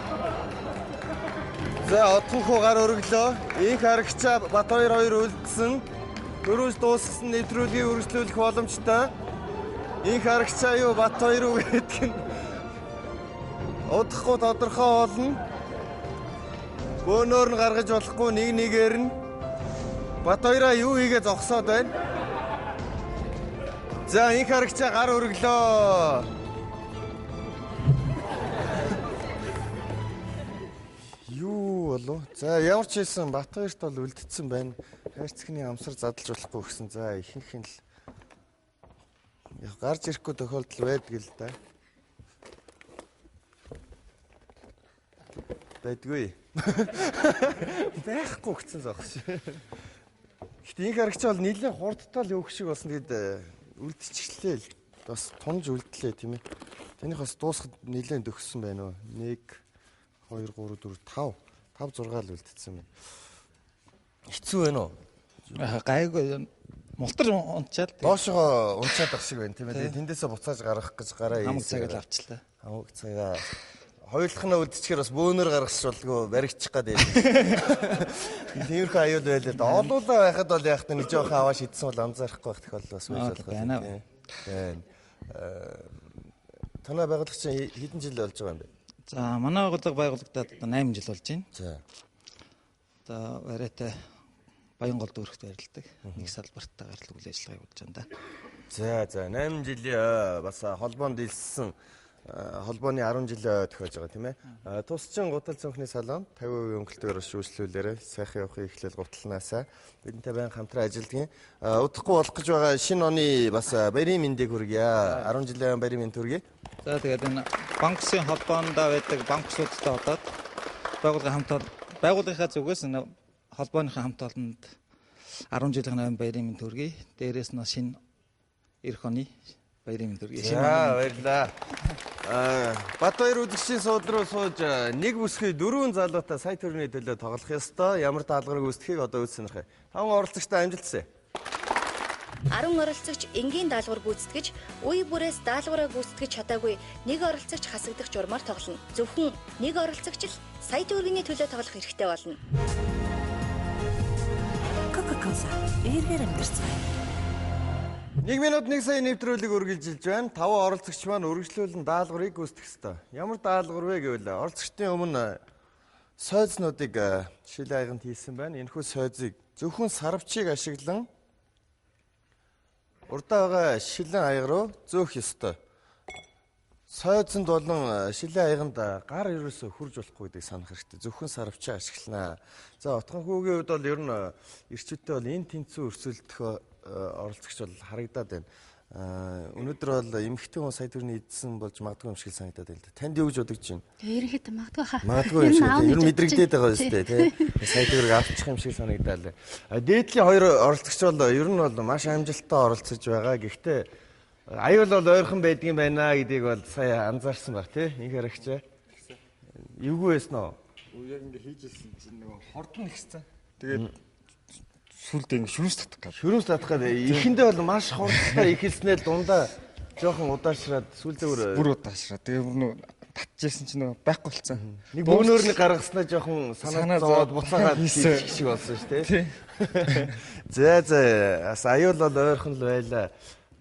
За Отхонхуу гар өргөлөө. Инх харагчаа Бат хоёр хоёр үлдсэн. Дөрвөс дуусгасан нэвтрүүлгийг үргэлжлүүлэх боломжтой. Инх харагчаа юу Бат хоёр уу гэдэг нь удахгүй тодорхой болно. Бөөнөр нь гаргаж болохгүй нэг нэгээр нь Бат хоёроо юу хийгээ зогсоод байна. За инх харагчаа гар өргөлөө. Юу болов? За ямар ч хэлсэн Бат хоёрт бол үлдсэн байна. Хайрцагны амсар задлж болохгүй гэсэн. За ихэнх нь л яг гарч ирэхгүй тохиолдол байдаг л да. Байдгүй. Байхгүй гэсэн зогс. Гэтэ инх харагчаа бол нэлээд хурдтай л явах шиг болсон. Тэгээд үлдчихлээ л. Бас тунж үлдлээ, тийм ээ. Таних бас дуусахад нэлээд дөхсөн байна уу? 1 2 3 4 5 5 6 л үлдсэн байна. Хэцүү байна уу? Гайгүй. Мултар унчаад доошогоо унчаад ах шиг байна, тийм ээ. Тэндээсээ буцааж гаргах гэж гараа хамаг цагаа л авчлаа. Хамаг цагаа хоёулах нь үлдчихээр бас бөөнөр гаргах болдгоо баригдчих гад юм. Тиймэрхүү аюул байлаа. Олуулаа байхад бол яах вэ? Нэг жоохон аваа шидсэн бол анзаарахгүй байх тохиолдол бас байж болох байна. Тийм. Танай байгуулагч хэдэн жил болж байгаа юм бэ? За манай байгууллага байгуулагдаад 8 жил болж байна. За. За барайтай Баянгол дүүрэгт байрладаг. Нэг салбартаагаар л үйл ажиллагаа явуулж байна да. За за 8 жилийн бас холбоонд элссэн холбооны 10 жилийн тохиож байгаа, тийм ээ. Тусчин гутал цонхны салон 50% өнгөлтөөр шүүшлүүлээрэ сайхан явахын эхлэл гутлнаасаа бидэнтэй байн хамтран ажилладаг. Удахгүй болох гэж байгаа шинэ оны бас баярын мэндийг хүргье. 10 жилийн баярын мэнд хүргье. За тэгээд энэ банк усын холбоонд байдаг банк усуудтай болоод байгууллагын хамт байгууллагынхаа зүгээс энэ холбооныхаа хамт олонд 10 жилийн баярын мэнд хүргэе. Дээрээс нь шинэ эх оны баярын мэнд хүргэе. За баярлалаа. Бат хоёр үзэгчдийн суудлын руу сууж нэг бүсгүй дөрвөн залуутай сая төгрөгийн төлөө тоглох ёстой. Ямар даалгаврыг үүсгэхийг одоо үз сонирхъя. Таван оролцогчтой амжилт хүсье. 10 оролцогч энгийн даалгавар гүйцэтгэж, үе бүрээс даалгавраа гүйцэтгэж чадаагүй нэг оролцогч хасагдах журмаар тоглоно. Зөвхөн нэг оролцогч л сая төгрөгийн төлөө тоглох эрхтэй болно. Coca-Cola эргээр амьдарцгаая. 1 минут 1 сая нэвтрүүлэг үргэлжилж байна. 5 оролцогч маань үргэлжлүүлэн даалгаврыг гүйцэтгэх ёстой. Ямар даалгавар вэ гэвэл оролцогчдын өмнө Сойзнуудыг шилэн аяганд хийсэн байна. Энэхүү сойзыг зөвхөн сарвчийг ашиглан урдаа байгаа шилэн аяг руу зөөх ёстой. Сойзонд болон шилэн аяганд гар ерөөсөө хурж болохгүй гэдгийг санах хэрэгтэй. Зөвхөн сарвчаа ашиглана. За, Отгонхүүгийн хувьд бол ер нь эрчүүдтэй бол энэ тэнцүү өрсөлдөх оролцогч бол харагдаад байна. Өнөөдөр бол эмэгтэй хүн сая төгрөний эдсэн болж магадгүй юм шиг санагдаад байна л да. Танд юу гэж бодогдож байна? Ерөнхийдөө магадгүй хаа. Магадгүй юм шиг. Ер нь мэдрэгдээд байгаа юм шүү дээ, тий. Сая төгрөг авчих юм шиг санагдаал. Дээдлийн хоёр оролцогч бол ер нь бол маш амжилттай оролцож байгаа. Гэхдээ аюул бол ойрхон байдгийн байна гэдгийг бол сая анзаарсан баг, тий. Инх харагчаа. Эвгүй байсан уу? Яг ингээ хийжсэн чинь нөгөө хорд нь ихсэн. Тэгээд сүлд ингээ шүрэнс татах гад. Шүрэнс татах гад. Эхэндээ бол маш хурдтай эхэлснээр дундаа жоохон удаашраад сүлдээ бүр удаашраад. Тэгээ нөө татчихсан чинь нөгөө байхгүй болсон. Нэг бөөнөр нэг гаргаснаа жоохон санаа зовоод буцаагаад хийх шиг болсон шүү дээ. За за, бас аюул бол ойрхон л байлаа.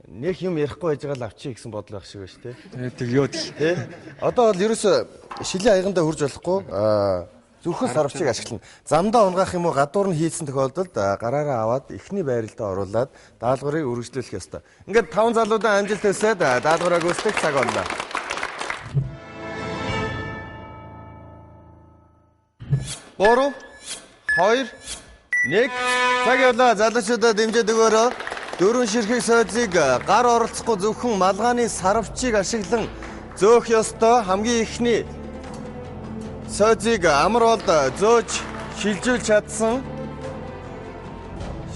Нэг юм ярихгүй байж байгаа л авчий гэсэн бодол байх шиг байна шүү дээ. Тэг юу тий. Одоо бол ерөөсөө шилийн аягандаа хурж болохгүй. Зөвхөн сарвчийг ашиглана. Замдаа унгаах юм уу гадуур нь хийсэн тохиолдолд гараараа аваад эхний байралдаа оруулаад даалгаврыг үргэлжлүүлэх ёстой. Ингээд 5 залуудаа амжилт хүсээд даалгавраа гүйцэтгэх цаг боллоо. 3 2 1 цаг явлаа. Залуучуудаа дэмжиж өгөөрэй. Дөрвөн ширхэг сойзыг гар оролцохгүй зөвхөн малгааны сарвчийг ашиглан зөөх ёстой. Хамгийн эхний сойзыг амар болд зөөж шилжүүлж чадсан.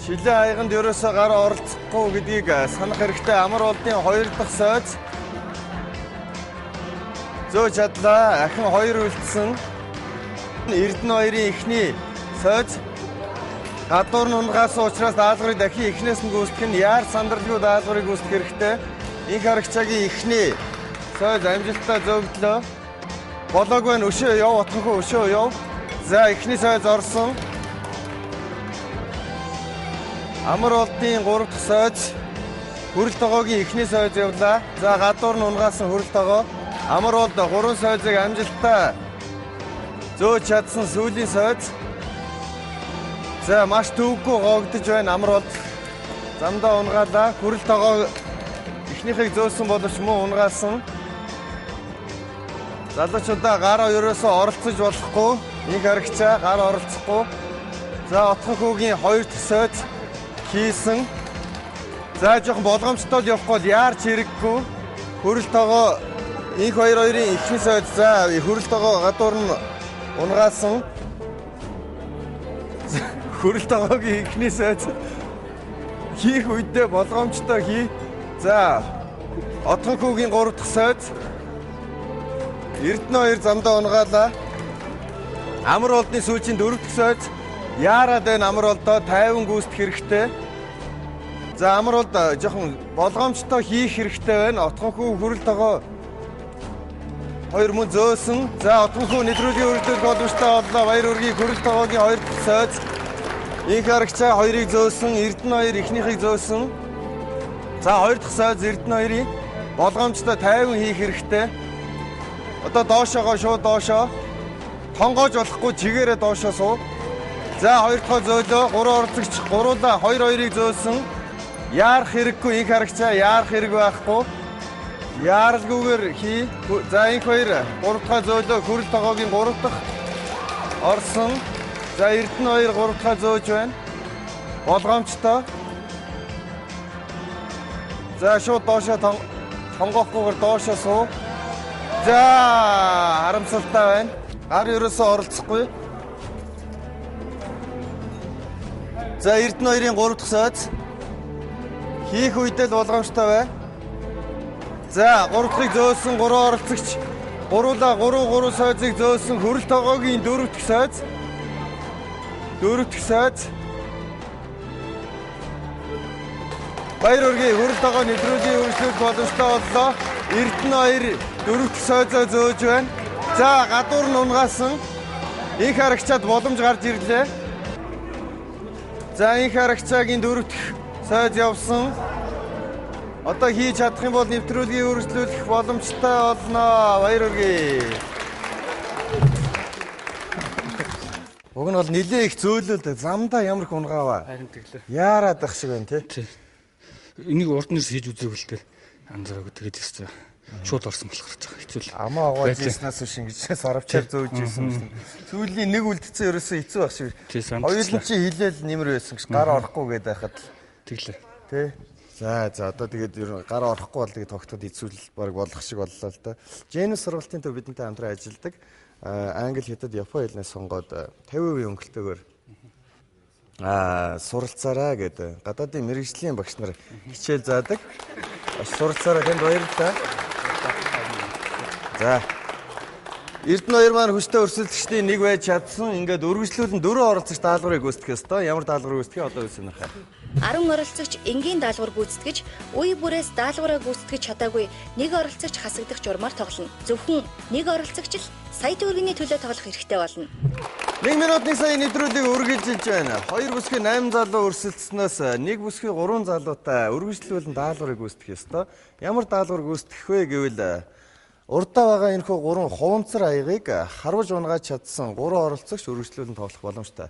Шилэн аяганд ерөөсөө гар оролцохгүй гэдгийг санах хэрэгтэй. Амар болдын хоёр дахь сойз зөөж чадлаа. Ахин хоёр үлдсэн. Эрдэнэ хоёрын эхний сойз гадуур нь унгаасан учраас даалгаврыг дахин эхнээс нь гүйцэтгэх нь яар сандралгүй даалгаврыг гүйцэтгэх хэрэгтэй. Инх харагчаагийн эхний сойз амжилттай зөөгдлөө. Болоогүй нь өшөө яв, Отгонхүү өшөө яв. За, эхний сойз орсон. Амар болдын 3 дахь сойз Хүрэл тогоогийн эхний сойз явлаа. За, гадуур нь унгаасан хүрэл тогоо. Амар болд 3 сойзыг амжилттай зөөж чадсан сүүлийн сойз. За, маш төвөггүй гоогдож байна амар болд. Замдаа унгаалаа. Хүрэл тогоо эхнийхийг зөөсөн боловч мөн унгаасан. Залуучуудаа гараа ерөөсөө оролцож болохгүй. Инх харагчаа гар оролцохгүй. За, Отгонхүүгийн 2 дахь сойз хийсэн. За, жоохон болгоомжтой л явахгүй бол яарч хэрэггүй. Хүрэл тогоо инх хоёрын эхний сойз. За, хүрэл тогоо гадуур нь унгаасан. Хүрэл тогоогийн эхний сойз хийх үедээ болгоомжтой хий. За, Отгонхүүгийн 3 дахь сойз. Эрдэнэ хоёр замдаа унгаалаа. Амар болдны сүүлчийн 4 дахь сойз. Яарад байна амар болдоо 50 гүйцэтгэх хэрэгтэй. За, амар болд жоохон болгоомжтой хийх хэрэгтэй байна. Отгонхүү хүрэл тогоо хоёр мөн зөөсөн. За, Отгонхүү нэвтрүүлгийн үргэлжлүүлэх боломжтой боллоо. Баяр хүргэе. Хүрэл тогоогийн 2 дахь сойз. Инх харагчаа хоёрыг зөөсөн. Эрдэнэ хоёр эхнийхийг зөөсөн. За, 2 дахь сойз Эрдэнэ хоёрын болгоомжтой 50 хийх хэрэгтэй. Одоо доошоогоо шууд доошоо. Тонгоож болохгүй чигээрээ доошоо суу. За, 2 дахь зөөлөө. 3 оролцогч гуруулаа 2 2-ыг зөөсөн. Яарах хэрэггүй инх харагчаа яарах хэрэг байхгүй. Яаралгүйгээр хий. За, инх хоёр 3 дахь зөөлөө. Хүрэл тогоогийн 3 дахь орсон. За, Эрдэнэ хоёр 3 дахь зөөж байна. Болгоомжтой. За, шууд доошоо тонгоохгүйгээр доошоо суу. За, харамсалтай байна. Гар ерөөсөө оролцохгүй. За, Эрдэнэ хоёрын 3 дахь сойз. Хийх үедээ л болгоомжтой бай. За, 3 дахьыг зөөсөн 3 оролцогч. Гуруулаа 3 3 сойзыг зөөсөн. Хүрэл тогоогийн 4 дахь сойз. 4 дахь сойз. Баяр хүргэе. Хүрэл тогоо нэвтрүүлгийн үргэлжлүүлэх боломжтой боллоо. Эрдэнэ хоёр 4 дахь сойзоо зөөж байна. За, гадуур нь унгаасан. Инх харагчаад боломж гарч ирлээ. За, инх харагчаагийн 4 дахь сойз явсан. Одоо хийж чадах юм бол нэвтрүүлгийг үргэлжлүүлэх боломжтой болно. Баяр хүргэе. Уг нь бол нилээ их зөөлөл замдаа ямар их унгааваа. Харин тэглээ. Яарад ах шиг байна тий. Энийг урд нь хийж үзээгүй л дээ. Анзаараагүй тэгээд ирсэн. Шууд орсон болохоор цаа хэцүү л. Амаа угааж ирснээс биш ингэж сарвчаар зөөж ирсэн юм шиг. Сүүлийн нэг үлдсэн ерөөсөө хэцүү байх шиг. Хоёулын чи хилээл нэмэр байсан гэж гар орохгүй гээд байхад л тэглээ. Тий. За за одоо тэгээд ер нь гар орохгүй бол тэгээд тогтоход хэцүү л баг болох шиг боллоо л да. Женус сургалтын төв бидэнтэй хамтран ажилладаг. Англи, хятад, Япон хэлнээс сонгоод 50% өнгөлтөөр суралцаараа гэдэг гадаадын мэрэгжлийн багш нар хичээл заадаг. Бас суралцаараа танд баярлалаа. За. Эрдэнэ хоёр маань хүчтэй өрсөлдөгчдийн нэг байж чадсан. Ингээд өргөжлүүлэн дөрөв оролцогч даалгаврыг гүйцэтгэх ёстой. Ямар даалгаврыг гүйцэтгэх одоо үс сонирхоо. 10 оролцогч энгийн даалгавар гүйцэтгэж, үе бүрээс даалгавраа гүйцэтгэж чадаагүй нэг оролцогч хасагдах журмаар тоглоно. Зөвхөн нэг оролцогч л сая төгрөгийн төлөө тоглох эрхтэй болно. 1 минут 1 сая нэвтрүүлгийг үргэлжилж байна. 2 бүсгүй 8 залуу өрсөлдснөөс 1 бүсгүй 3 залуутай өргөжлүүлэн даалгаврыг гүйцэтгэх ёстой. Ямар даалгавар гүйцэтгэх вэ гэвэл урдаа байгаа энэхүү 3 хуванцар аягийг харваж унгааж чадсан 3 оролцогч өргөжлүүлэн тоглох боломжтой.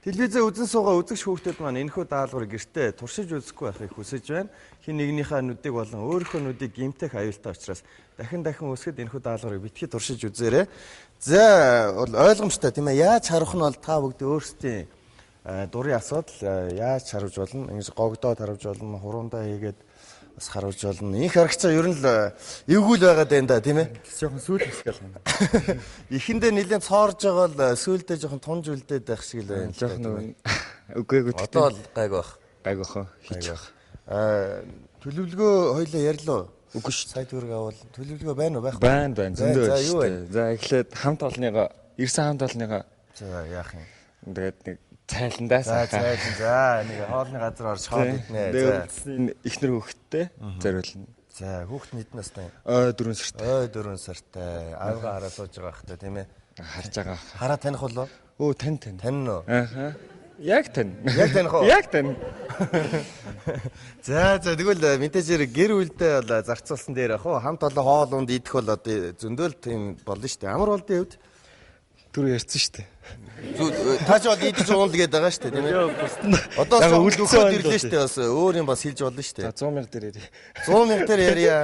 Телевизээ үзэн суугаа үзэгч хүүхдүүд маань энэхүү даалгаврыг гэртээ туршиж үзэхгүй байхыг хүсэж байна. Хэн нэгнийхээ нүдийг болон өөрийнхөө нүдийг гэмтэх аюултай учраас дахин дахин үсгэд энэхүү даалгаврыг битгий туршиж үзээрэй. За бол ойлгомжтой тийм ээ. Яаж харах нь бол та бүгд өөрсдийн дурын асуудал. Яаж харавж болно? Ингэж гогдоод харавж болно, хурундаа хийгээд бас харавж болно. Инх харагчаа ер нь л эвгүй л байгаад байна да тийм ээ. Жохон сүүл хэсэг л байна. Эхэндээ нэлээд цоорж байгаа л сүүлдээ жохон тунж үлдээд байх шиг л байна. Жохон үгүй үгүй. Одоо л гайг байх. Гайг байх уу? Хийчих. Төлөвлөгөө хоёлаа ярьлаа. Үгүй ш. Сая төгрөг авал төлөвлөгөө байна уу байхгүй? Байна байна. Зөндөө. За юу вэ? За эхлээд хамт олонныгоо ирсэн хамт олонныгоо за яах юм? Тэгээд нэг цайландаа сайхан. За цайлан. За нэг хоолны газар орж хоол иднэ. За эхнэр хүүхэдтэй зориулна. За хүүхэд нь хэдэн настай юм? Ой 4 сартай. Ой 4 сартай. Аавгаа хараа сууж байгаа хэ тийм ээ. Харж байгаа. Хараа таних болов? Өө тань тань. Тань уу? Ааха. Яг тань. Яг таних уу? Яг тань. За за тэгвэл мэдээж хэрэг гэр бүлдээ бол зарцуулсан дээр ах уу хамт олон хоол унд идэх бол одоо зөндөөл тийм болно шүү дээ. Амар болдын хувьд түрүү ярьсан шүү дээ. Та ч бол идэж уунал гээд байгаа шүү дээ тийм ээ. Одоо үлдсэн ирлээ шүү дээ бас өөр юм бас хэлж болно шүү дээ. За 100 мянга дээр ярья. 100 мянга дээр ярья.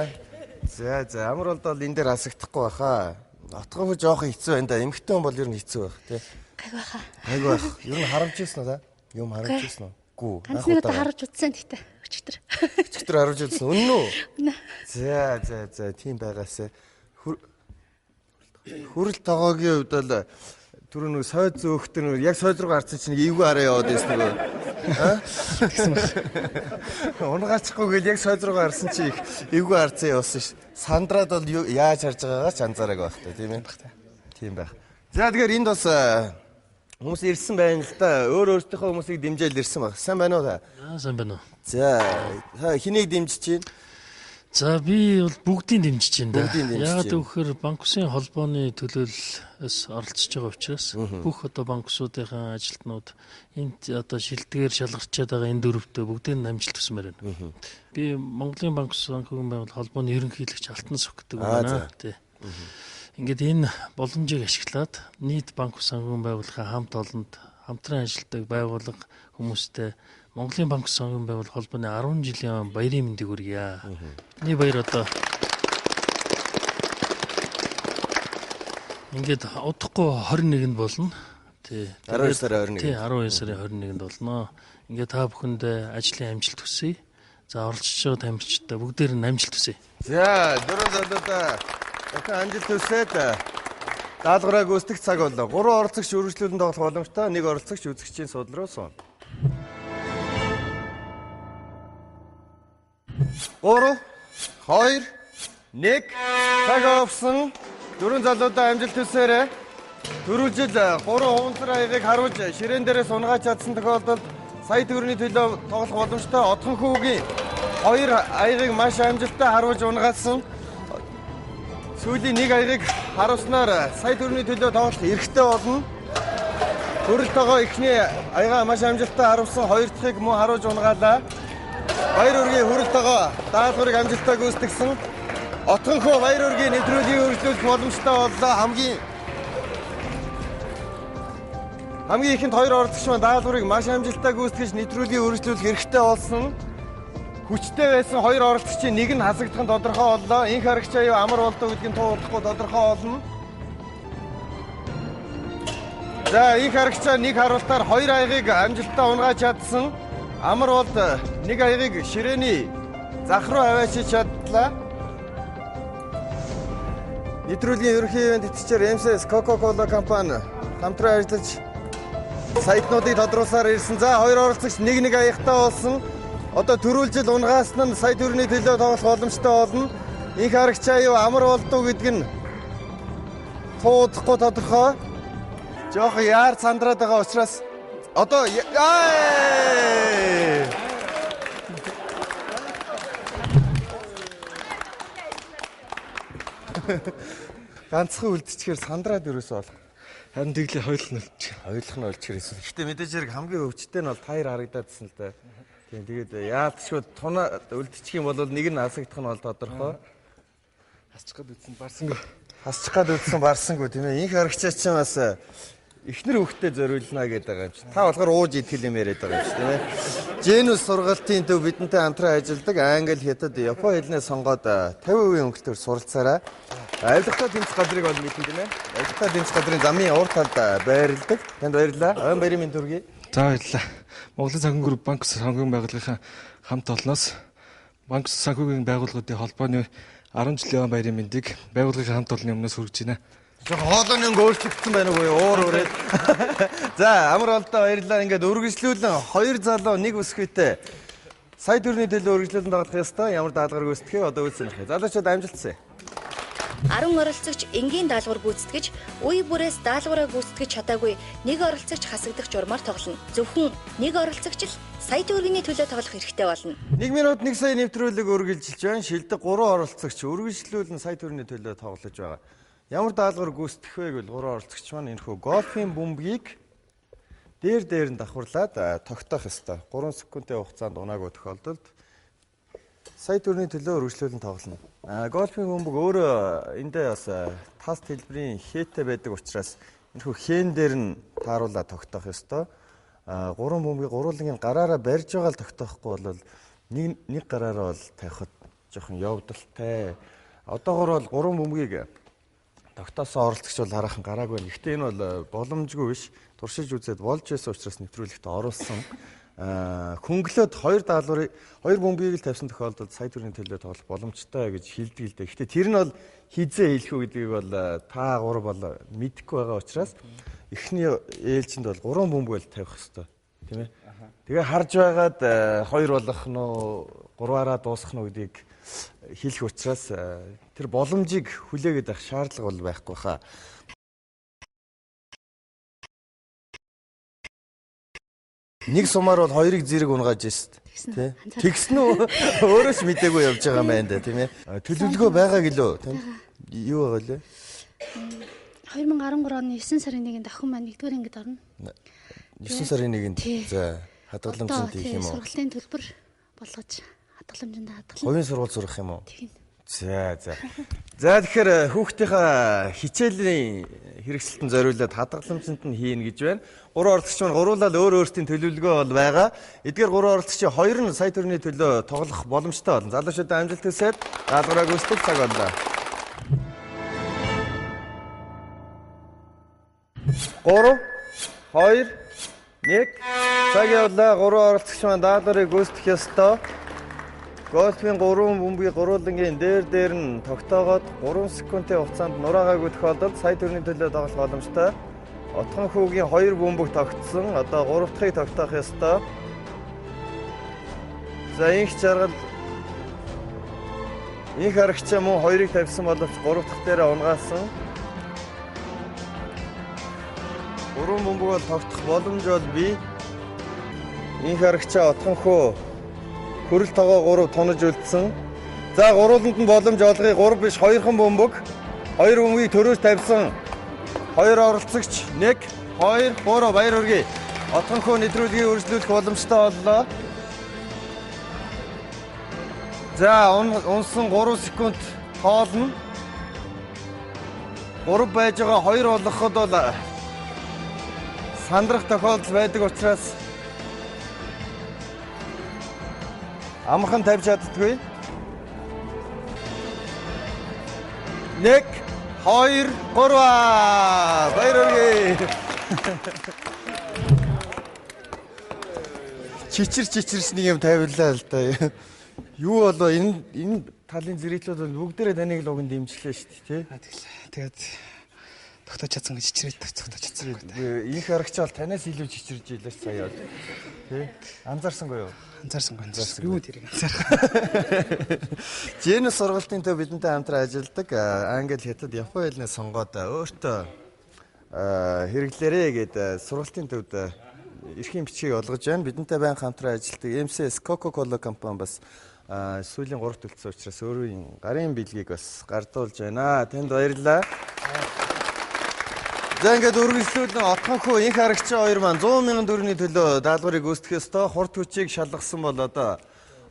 За за амар болд бол энэ дээр хасагдахгүй байхаа. Отгон хөө жоохон хэцүү байна да. Эмэгтэй хүн бол ер нь хэцүү байх тий. Гайг байхаа. Гайг байх. Ер нь харамж ирсэн үү та? Юм харамж ирсэн үү? Гүү. Ганц нэг удаа харамж үзсэн гэхдээ өчигдөр. Өчигдөр харамж үзсэн. Үнэн үү? Үнэ. За за за тийм байгаасай. Хүрэл тогоогийн хувьд бол түрүү нэг сойд зөөхтөр нэг яг сойд руу гарсан чинь эвгүй хараа яваад байсан нөгөө. Аа? Тэгсэн баг. Унгаачихгүй гэл яг сойд руу гарсан чи их эвгүй харцсан явсан ш. Сандраад бол яаж харж байгаагаа ч анзаараагүй байх та тийм ээ. Тийм байх. За тэгэхээр энд бас хүмүүс ирсэн байна л да. Өөр өөртөөхөө хүмүүсийг дэмжээл ирсэн баг. Сайн байна уу та? Аа сайн байна уу. За та хэнийг дэмжиж чинь? За би бол бүгдийг дэмжиж байна да. Бүгдийг дэмжиж Яагаад байна. гэвэл банк усын холбооны төлөөлөлөөс оролцож байгаа учраас бүх одоо банк усуудынхаа ажилтнууд энд одоо шилдгээр шалгарчаад байгаа энэ дөрөвдөө бүгдийг нь амжилт хүсмээр байна. Би Монголын банк ус санхүүгийн байгууллага холбооны ерөнхийлөгч Алтан Сүх гэдэг байна. Тий. Ингээд энэ боломжийг ашиглаад нийт банк ус санхүүгийн байгууллагын хамт олонд хамтран ажилладаг байгууллага хүмүүстэй Монголын банк ус санхүүгийн байгууллага холбооны 10 жилийн баярын мэндийг хүргье. Бидний баяр одоо ингээд удахгүй 21-нд болно. Тий. 12 сарын 21-нд. Тий, 12 сарын 21-нд болно. Ингээд та бүхэндээ ажлын амжилт хүсье. За оролцож байгаа тамирчдаа бүгдээр нь амжилт хүсье. За дөрөв залуудаа дахин амжилт хүсээд даалгавраа гүйцэтгэх цаг боллоо. 3 оролцогч үргэлжлүүлэн тоглох боломжтой, нэг оролцогч үзэгчдийн суудлын руу сууна. 3 2 1 цаг авсан. Дөрвөн залуудаа амжилт хүсээрэй. Түрүү жил 3 хуванцар аягийг харуулж ширээн дээрээ сунгааж чадсан тохиолдолд сая төгрөгийн төлөө тоглох боломжтой Отхон хүүгийн хоёр аягийг маш амжилттай харуулж унгаасан. Сүүлийн нэг аягийг харуулснаар сая төгрөгийн төлөө тоглох эрхтэй болно. Төрөл тогоо эхний аягаа маш амжилттай харуулсан, хоёр дахьыг мөн харуулж унгаалаа. Баяр үргийн хүрэл тогоо даалгаврыг амжилттай гүйцэтгсэн. Отгонхоо баяр үргийн нэвтрүүлгийг үргэлжлүүлэх боломжтой боллоо. Хамгийн Хамгийн ихэнд хоёр оролцогч маань даалгаврыг маш амжилттай гүйцэтгэж нэвтрүүлгийг үргэлжлүүлэх эрхтэй болсон. Хүчтэй байсан хоёр оролцогчийн нэг нь хасагдах нь тодорхой боллоо. Инх харагчаа юу амар болдоо гэдгийг туу удахгүй тодорхой болно. За, инх харагчаа нэг харуултаар хоёр аягийг амжилттай унгааж чадсан. Амар болд нэг аягийг ширээний зах руу аваачиж чадлаа. Нэвтрүүлгийн ерөнхий ивент тэтгэгчээр MCS Coca-Cola компани хамтран ажиллаж саятнуудыг тодруулсаар ирсэн. За, хоёр оролцогч нэг нэг аягтай болсон. Одоо төрүүлжил унгаасан нь сая төгрөгийн төлөө тоглох боломжтой болно. Инх харагчаа юу амар болдоо гэдг нь туудахгүй тодорхой. Жохон яар сандраад байгаа учраас одоо ганцхан үлдчихээр сандраад ерөөсөө болох. Харин тэглээ хоёул нь үлдчих. Хоёулах нь үлдчихэр эсвэл. Гэтэ мэдээж хэрэг хамгийн өвчтэй нь бол таяр харагдаадсэн л да. Тийм, тэгээд яалтчгүй тунаа үлдчих юм бол нэг нь асагдах нь бол тодорхой. Хасчих гад үлдсэн барсангүй. Хасчих гад үлдсэн барсангүй тийм ээ. Инх харагчаа чинь бас эхнэр хүүхдэд зориулна гэдэг байгаа юм чи. Та болохоор ууж идэх юм яриад байгаа юм чи тийм ээ. Женус сургалтын төв бидэнтэй хамтран ажилладаг англи, хятад, япон хэлнээ сонгоод 50% хөнгөлтөөр суралцаарай. Авилгатай тэмцэх газрыг бол мэднэ тийм ээ. Авилгатай тэмцэх газрын замын урд талд байрладаг. Танд баярлалаа. Ойн баярын мэнд хүргэе. За, баярлалаа. Монголын санхүүгийн групп банк санхүүгийн байгууллагын хамт олноос банк санхүүгийн байгууллагуудын холбооны 10 жилийн ойн баярын мэндийг байгууллагын хамт олонны өмнөөс хүргэж байна. Жохон хоолойны өнгө өөрчлөгдсөн байна уу? Уур үрээд. За, амар болдоо баярлалаа. Ингээд үргэлжлүүлэн хоёр залуу нэг өсгүйтэй сая төгрөгийн төлөө үргэлжлүүлэн тоглох ёстой. Ямар даалгавар гүйцэтгэх вэ? Одоо үйлсэнэх. Залуучууд амжилтсаа. 10 оролцогч энгийн даалгавар гүйцэтгэж, үе бүрээс даалгавраа гүйцэтгэж чадаагүй нэг оролцогч хасагдах журмаар тоглоно. Зөвхөн нэг оролцогч л сая төгрөгийн төлөө тоглох эрхтэй болно. 1 минут 1 сая нэвтрүүлэг үргэлжилж байна. Шилдэг 3 оролцогч үргэлжлүүлэн сая төгрөгийн төлөө тоглож байгаа. Ямар даалгавар гүйцэтгэх вэ гэвэл 3 оролцогч маань энэхүү гольфийн бөмбөгийг дээр дээр нь давхарлаад тогтоох ёстой. 3 секундын хугацаанд унаагүй тохиолдолд сая төгрөгийн төлөө үргэлжлүүлэн тоглоно. Гольфийн бөмбөг өөрөө эндээ бас тас төлбөрийн хээтэй байдаг учраас энэхүү хэн дээр нь тааруулаад тогтоох ёстой. 3 бөмбөгийг гурвуулангийн гараараа барьж байгаа л тогтоохгүй бол нэг гараараа бол тавихад жоохон явдалтай. Одоогор бол 3 бөмбөгийг тогтоосон оролцогч бол хараахан гараагүй байна. Гэхдээ энэ бол боломжгүй биш. Туршиж үзээд болж байсан учраас нэвтрүүлэгт оруулсан. Хөнгөлөөд хоёр даалгаврыг хоёр бөмбөгийг л тавьсан тохиолдолд сая төгрөгийн төлөө тоглох боломжтой гэж хэлдэг л дээ. Гэхдээ тэр нь бол хизээ хэлэх үү гэдгийг бол та гурав бол мэдэхгүй байгаа учраас эхний ээлжинд бол 3 бөмбөг л тавих ёстой. Тийм ээ. Тэгээ харж байгаад хоёр болох нь уу, гурваараа дуусгах нь уу гэдгийг хэлэх учраас тэр боломжийг хүлээгээд авах шаардлага бол байхгүй хаа. Нэг сумаар бол хоёрыг зэрэг унгааж шít. Тэ? Тэгсэн үү? Өөрөө ч мдээгүй явж байгаа юм байна да, тийм ээ. Төлөвлөгөө байгаа гэлөө. Танд юу байгаа лээ? 2013 оны 9 сарын 1-нд охин маань 1-р ангид орно. 9 сарын 1-нд. За, хадгаламжинд хийх юм уу? Сургалтын төлбөр болгож хадгаламжинд хадгална. Хувийн сургууль сурах юм уу? Тийм. За, за. За, тэгэхээр хүүхдийнхаа хичээлийн хэрэгсэлтэн зориулаад хадгаламжинд нь хийнэ гэж байна. 3 оролцогч маань гуруулаад өөр өөрсдийн төлөвлөгөө бол байгаа. Эдгээр 3 оролцогчийн хоёр нь сая төгрөгийн төлөө тоглох боломжтой болно. Залуучуудаа амжилт хүсээд даалгавраа гүйцэтгэх цаг боллоо. 3 2 1 цаг явлаа. 3 оролцогч маань даалгаврыг гүйцэтгэх ёстой. Гольфийн 3 бөмбөгийг гурвуулангийн дээр дээр нь тогтоогоод 3 секундын хугацаанд нураагаагүй тохиолдолд сая төгрөгийн төлөө тоглох боломжтой. Отхон хүүгийн 2 бөмбөг тогтсон. Одоо 3 дахьыг тогтоох ёстой. За, инх жаргал инх харагчаа мөн 2-ыг тавьсан боловч 3 дахь дээрээ унгаасан. 3 бөмбөг бол тогтох боломж бол бий. Инх харагчаа отхон хүү хөрөл тогоо 3 тунаж үлдсэн. За, гурвууланд нь боломж олгоё. 3 биш 2хан бөмбөг. 2 бөмбөгийг төрөөж тавьсан. 2 оролцогч 1 2 3 баяр хүргэе. Отхон хөө нэвтрүүлгийг үргэлжлүүлэх боломжтой боллоо. За, унсан 3 секунд тоолно. 3 байж байгаа 2 болгоход бол Сандрах тохиолдол байдаг учраас амархан тавьж чаддаггүй. 1 2 3 баяр хүргэе. Чичир чичирч нэг юм тавилаа л да. Юу болоо энэ талын зэрэглүүд бол бүгдээрээ таныг л уг нь дэмжлээ шүү дээ, тий? Тэглээ. Тэгээд тогтоож чадсан гэж чичрээд тогтоож чадсангүй. Инх арагч бол танаас илүү чичирж ийлээ ч сая бол. Тий? Анзаарсангүй юу? Анзаарсангүй. Анзаарсангүй. Юу тэрийг анзаарах. Женус сургалтын төв бидэнтэй хамтран ажилладаг англи, хятад, япон хэлнээ сонгоод өөртөө хэрэглээрэй гээд сургалтын төвд эрхийн бичгийг олгож байна. Бидэнтэй байн хамтран ажилладаг MCS Coca-Cola компани бас сүүлийн 3 төлцсөн учраас өөрийн гарын бэлгийг бас гардуулж байна. Танд баярлалаа. За ингээд үргэлжлүүлэн Отгонхүү инх арагчийн хоёр маань 100 мянган төгрөгийн төлөө даалгаврыг гүйцэтгэх ёстой. Хурд хүчийг шалгасан бол одоо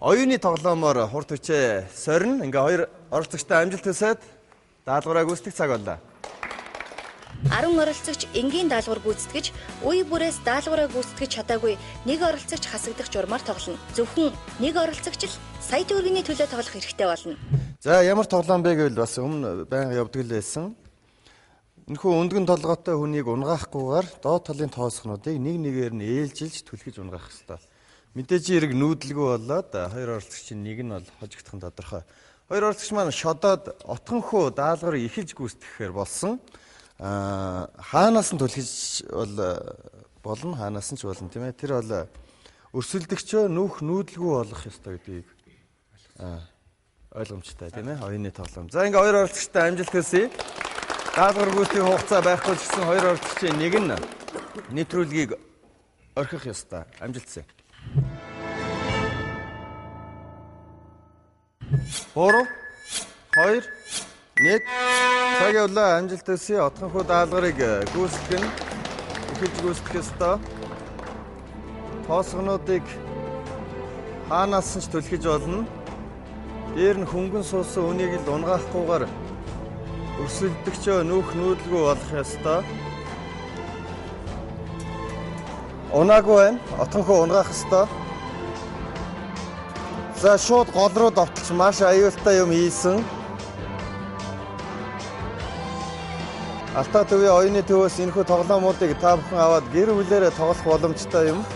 оюуны тоглоомоор хурд хүчээ сорно. Ингээ хоёр оролцогчтой амжилт хүсээд даалгавраа гүйцэтгэх цаг боллоо. 10 оролцогч энгийн даалгавар гүйцэтгэж, үе бүрээс даалгавраа гүйцэтгэж чадаагүй нэг оролцогч хасагдах журмаар тоглоно. Зөвхөн нэг оролцогч л сая төгрөгийн төлөө тоглох эрхтэй болно. За ямар тоглоом бэ гэвэл бас өмнө байнга явдаг л байсан. Энэхүү өндгөн толгойтой хүнийг унгаахгүйгээр доод талын тоосгонуудыг нэг нэгээр нь ээлжилж түлхэж унгаах ёстой. Мэдээж хэрэг нүүдэлгүй болоод хоёр оролцогчийн нэг нь бол хожигдох нь тодорхой. Хоёр оролцогч маань шодоод Отгонхүү даалгаврыг эхэлж гүйцэтгэхээр болсон. Хаанаас нь түлхэж бол болно, хаанаас нь ч болно, тийм ээ. Тэр бол өрсөлдөгчөө нүүх нүүдэлгүй болох ёстой гэдгийг ойлгомжтой, тийм ээ. Оюуны тоглоом. За ингээ хоёр оролцогчтой амжилт хүсье. Даалгавар гүйцэтгэх хугацаа байхгүй ч гэсэн хоёр оролцогчийн нэг нь нэвтрүүлгийг орхих ёстой. Амжилт хүсье. 3 2 1 цаг явлаа. Амжилт хүсье. Отгонхүү даалгаврыг гүйцэтгэх нь эхэлж гүйцэтгэх ёстой. Тоосгонуудыг хаанаас нь ч түлхэж болно. Дээр нь хөнгөн суусан үнийг л унгаахгүйгээр өрсөлдөгчөө нүүх нүүдэлгүй болох ёстой. Унаагүй байна. Отгонхүү унгаах ёстой. За шууд гол руу довтолж маш аюултай юм хийсэн. Алтаа төвийн оюуны төвөөс энэхүү тоглоомуудыг та бүхэн аваад гэр бүлээрээ тоглох боломжтой юм.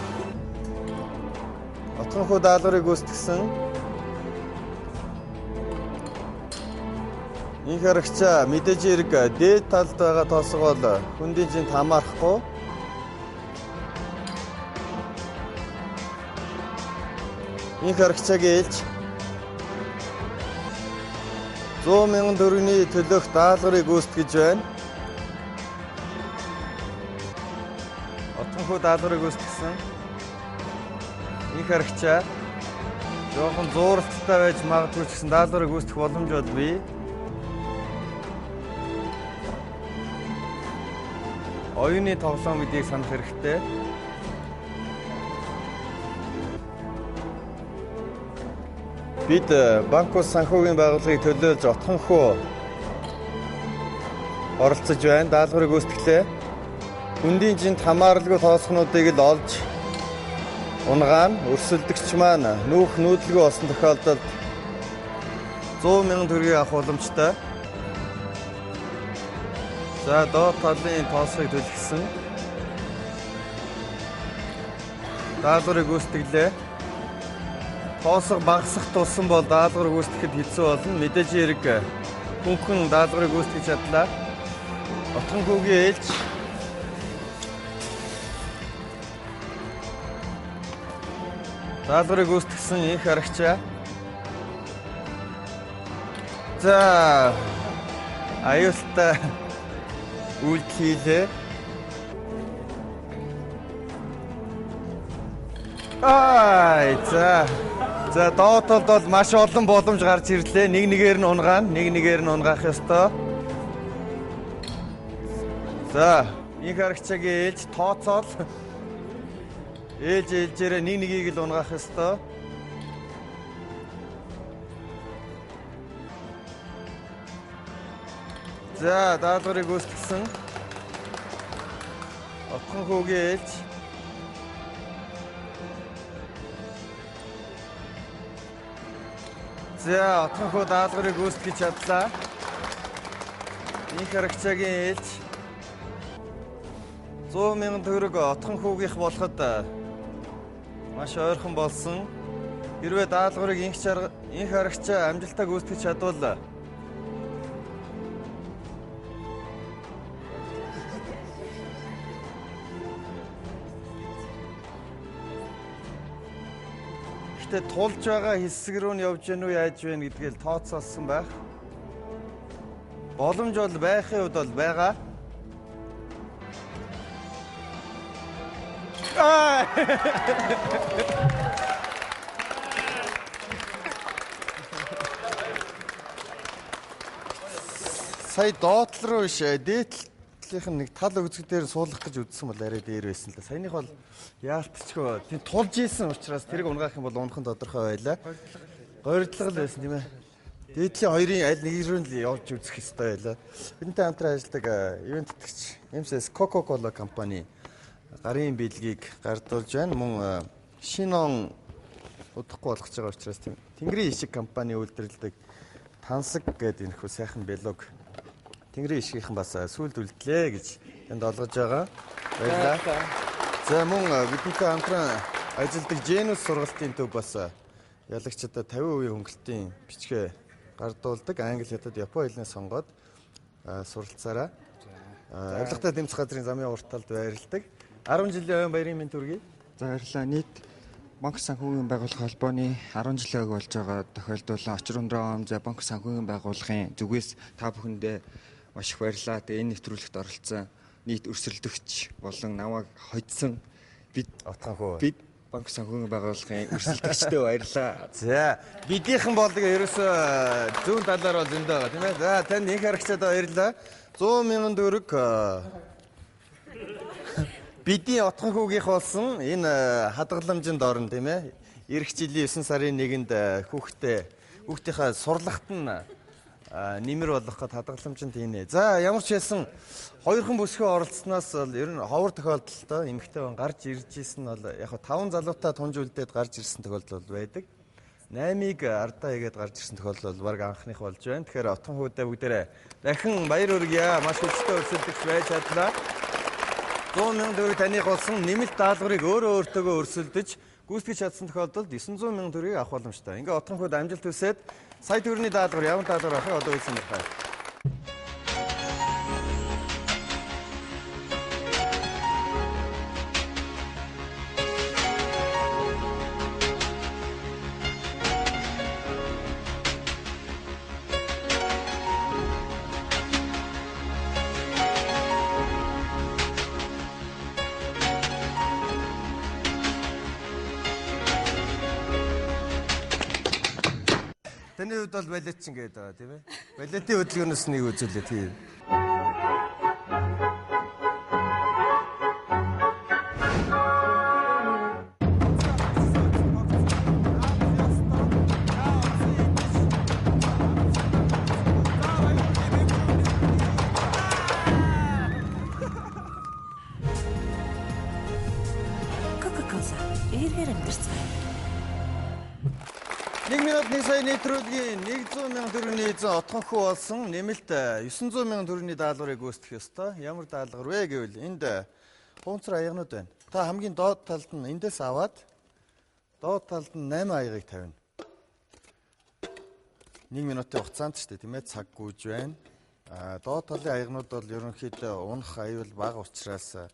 Отгонхүү даалгаврыг гүйцэтгсэн. Инх арагчаа мэдээж хэрэг дээд талд байгаа тоосгол хөндийн жинт хамаарахгүй. Инх арагчаагийн ээлж 100 мянган төгрөгийн төлөөх даалгаврыг гүйцэтгэж байна. Отгонхүү даалгаврыг гүйцэтгсэн. Инх арагчаа жоохон зууралцтай байж магадгүй ч гэсэн даалгаврыг гүйцэтгэх боломж бол бий. Оюуны тоглоом гэдгийг санах хэрэгтэй. Бид Банк Улс санхүүгийн байгууллагыг төлөөлж Отгонхүү оролцож байна. Даалгаврыг гүйцэтгэлээ. Хөндийн жинт хамааралгүй тоосгонуудыг л олж унгаана. Өрсөлдөгч маань нүүх нүүдэлгүй болсон тохиолдолд 100 мянган төгрөгийг авах боломжтой. За доод талын тоосгыг түлхсэн. Даалгаврыг гүйцэтгэлээ. Тоосго багасах тусам бол даалгаврыг гүйцэтгэхэд хэцүү болно. Мэдээж хэрэг хүнхэн даалгаврыг гүйцэтгэж чадлаа. Отгонхүүгийн ээлж даалгаврыг гүйцэтгсэн инх арагчаа. За аюултай үйлдэл хийлээ. Ай за. За доод талд бол маш олон боломж гарч ирлээ. Нэг нэгээр нь унгаана, нэг нэгээр нь унгаах ёстой. За, инх арагчаагийн ээлж тооцоол. Ээлж ээлжээрээ нэг нэгийг л унгаах ёстой. За, даалгаврыг гүйцэтгсэн. Отхон хүүгийн ээлж. За, Отхон хүү даалгаврыг гүйцэтгэж чадлаа. Инх харагчаагийн ээлж. 100 мянган төгрөг Отхон хүүгийнх болоход маш ойрхон болсон. Хэрвээ даалгаврыг инх харагчаа амжилттай гүйцэтгэж чадвал гэхдээ тулж байгаа хэсэг рүү нь явж гэнэ үү яаж вэ гэдгийг тооцоолсон байх. Боломж бол байхын хувьд бол байгаа. Сая доотлол руу биш, дээдлийнх нь нэг тал өгзөг дээр суулгах гэж үзсэн бол арай дээр байсан л да. Саяных бол яалтчгүй. Тийм тулж исэн учраас тэрийг унгаах юм бол унах нь тодорхой байлаа. Горилго л байсан тийм ээ. Дээдлийн хоёрын аль нэг рүү л явж үзэх ёстой байлаа. Бидэнтэй хамтран ажилладаг ивент тэтгэгч MCS Coca-Cola компани гарын бэлгийг гардуулж байна. Мөн шинэ он удахгүй болгож байгаа учраас тийм Тэнгэрийн ишиг компани үйлдвэрлэдэг тансаг гэдэг энэхүү сайхан бэлог Тэнгэрийн ишгийнхэн бас сүлд үлдлээ гэж танд олгож байгаа. Баярлалаа. За мөн бидэнтэй хамтран ажилладаг Genus сургалтын төв бас ялагчдад 50% хөнгөлтийн бичгээ гардуулдаг. Англи, хятад, Япон хэлнээ сонгоод суралцаарай. Авилгатай дэмцэх газрын замын урт талд байрладаг. 10 жилийн ойн баярын мэнд хүргэе. За баярлалаа. Нийт Банк санхүүгийн байгууллага холбооны 10 жилийн ойг болж байгаа тохиолдол Очир өндрөө ОМЗ банк санхүүгийн байгууллагын зүгээс та бүхэндээ маш их баярлалаа. Тэгээ энэ нэвтрүүлэгт оролцсон нийт өрсөлдөгч болон намайг хожсон бид Отхон хүү. Бид банк санхүүгийн байгууллагын өрсөлдөгчдөө баярлалаа. За, бидийнхэн болдог ерөөсөө зүүн талаар бол зөндөө байгаа тийм ээ. За, танд инх харагчдаа баярлалаа. 100 мянган төгрөг бидний Отхон хүүгийнх болсон энэ хадгаламжинд орно тийм ээ. Ирэх жилийн 9 сарын 1-нд хүүхдийнхээ сурлагт нь нэмэр болгох гээд хадгаламжинд хийнэ. За, ямар ч байсан хоёрхан бүсгүй оролцсноос бол ер нь ховор тохиолдолтой эмэгтэй хүн гарч ирж исэн нь бол яг 5 залуутай тунж үлдээд гарч ирсэн тохиолдол бол байдаг. 8-ыг ардаа хийгээд гарч ирсэн тохиолдол бол баг анхных болж байна. Тэгэхээр Отхон хүүдээ бүгдээрээ дахин баяр хүргье. Маш хүчтэй өрсөлдөгч байж чадлаа. 100 мянган төгрөг таных болсон нэмэлт даалгаврыг өөрөө өөртөөгөө өрсөлдөж гүйцэтгэж чадсан тохиолдолд 900 мянган төгрөгийг авах боломжтой. Ингээ Отхон хүүд амжилт хүсээд сая төгрөгийн даалгавар ямар даалгавар авахыг одоо үзсэн байна. Таны хувьд бол балетчин гэдэг байгаа тийм ээ. Балетын хөдөлгөөнөөс нэг үзүүлээ тийм. Coca-Cola эргээр амьдарцгаая. 1 минут 1 сая нэвтрүүлгийн 100 мянган төгрөгийн эзэн Отхон хүү болсон нэмэлт 900 мянган төгрөгийн даалгаврыг гүйцэтгэх ёстой. Ямар даалгавар вэ гэвэл энд хуунцар аягнууд байна. Та хамгийн доод талд нь эндээс аваад доод талд нь 8 аягыг тавина. 1 минутын хугацаанд ч тийм ээ цаг гүйж байна. Доод талын аягнууд бол ерөнхийдөө унах аюул бага учраас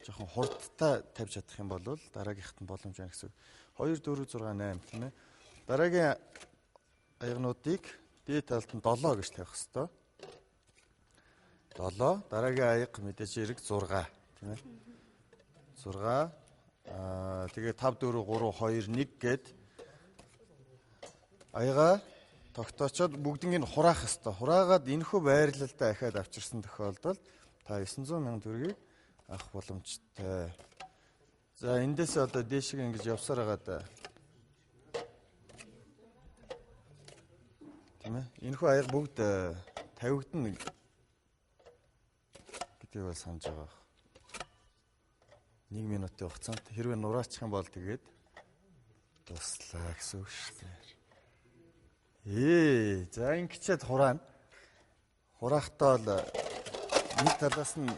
жоохон хурдтай тавьж чадах юм бол дараагийнхт нь боломж байна гэсэн үг. 2 4 6 8 тийм ээ. Дараагийн аягнуудыг дээд талд нь 7 гэж тавих ёстой. 7. Дараагийн аяга мэдээж хэрэг 6 тийм ээ. 6. Тэгээ 5 4 3 2 1 гээд аяга тогтоочоод бүгднийг нь хураах ёстой. Хураагаад энэхүү байрлалдаа ахиад авчирсан тохиолдолд та 900 мянган төгрөгийг авах боломжтой. За эндээс одоо дээшээ ингэж явсаар хагаад тийм ээ. Энэхүү аяга бүгд тавигдана гэдгийг бол санаж байгаа. 1 минутын хугацаанд хэрвээ нураачих юм бол тэгээд дуслаа гэсэн үг шүү дээ. За ингэчээд хураана. Хураахтаа бол нэг талаас нь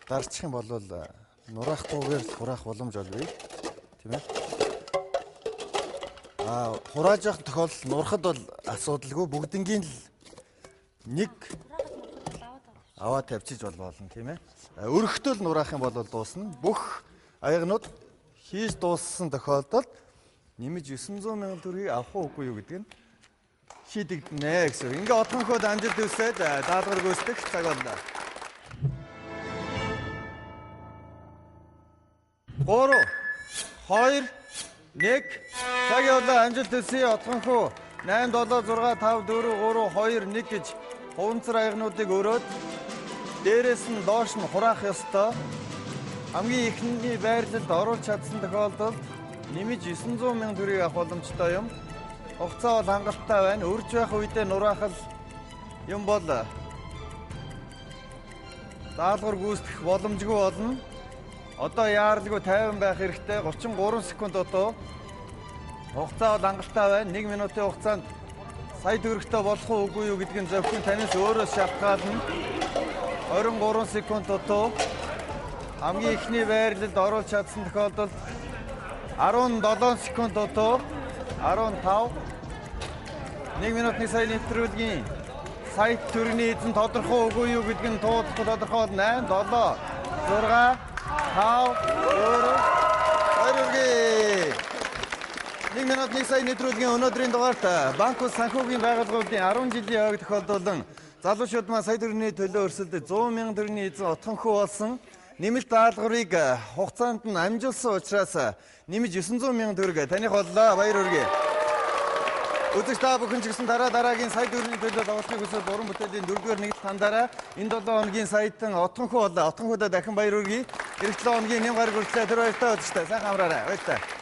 дарчих юм бол нураахгүйгээр л хураах боломж олвъя. Тийм ээ. Хурааж явах тохиолдолд нурахад бол асуудалгүй, бүгднгийн л нэг аваа тавьчих болно, тийм ээ. Өргөтөл нураах юм бол дуусна. Бүх аягнууд хийж дууссан тохиолдолд нэмж 900 мянган төгрөгийг авах уу үгүй юу гэдэг нь шийдэгдэнэ гэсэн. Ингээ отгонхоод амжилт хүсээд даалгавар гүйцэтгэх цаг боллоо. 3 2 1 цаг явлаа. Амжилт хүсье. Отгонхоо 8 7 6 5 4 3 2 1 гэж хуванцар аягнуудыг өрөөд дээрээс нь доош нь хураах ёстой. Хамгийн эхний байрлалд оруулж чадсан тохиолдолд нэмж 900 мянган төгрөгийг авах боломжтой юм. Хугацаа бол хангалттай байна. Өрж байх үедээ нураах л юм бол даалгавар гүйцэтгэх боломжгүй болно. Одоо яаралгүй 50 байх хэрэгтэй. 33 секунд одоо. Хугацаа бол хангалттай байна. 1 минутын хугацаанд сая төгрөгтэй болох уу үгүй юу гэдг нь зөвхөн танаас өөрөөс шалтгаална. 23 секунд дутуу. Хамгийн эхний байрлалд оруулж чадсан тохиолдолд 17 секунд дутуу. 15. 1 минутын сая нэвтрүүлгийн сая төгрөгийн эзэн тодорхой үгүй юу гэдг нь туудахгүй тодорхой бол 8 7 6 5 4 2 1 минут 1 сая нэвтрүүлгийн өнөөдрийн дугаарт Банк Улс санхүүгийн байгууллагуудын 10 жилийн ойг тохиолдуулан залуучууд маань сая төгрөгийн төлөө өрсөлдөж 100 мянган төгрөгийн эзэн отгонхоо болсон. Нэмэлт даалгаврыг хугацаанд нь амжилсан учраас нэмж 900 мянган төгрөг таних боллоо. Баяр хүргэе. Үзэгч та бүхэн ч гэсэн дараа дараагийн сая төгрөгийн төлөө тоглохыг хүсвэл уран бүтээлийн 4-р нэгдэлт хандараа энэ 7 хоногийн саятан отгонхоо боллоо. Отгонхоодоо дахин баяр хүргэе. Эх 7 хоногийн нэм гараг хүртлээ. Тэр баяртай үзэгчтэй. Сайхан амраарай. Баяртай.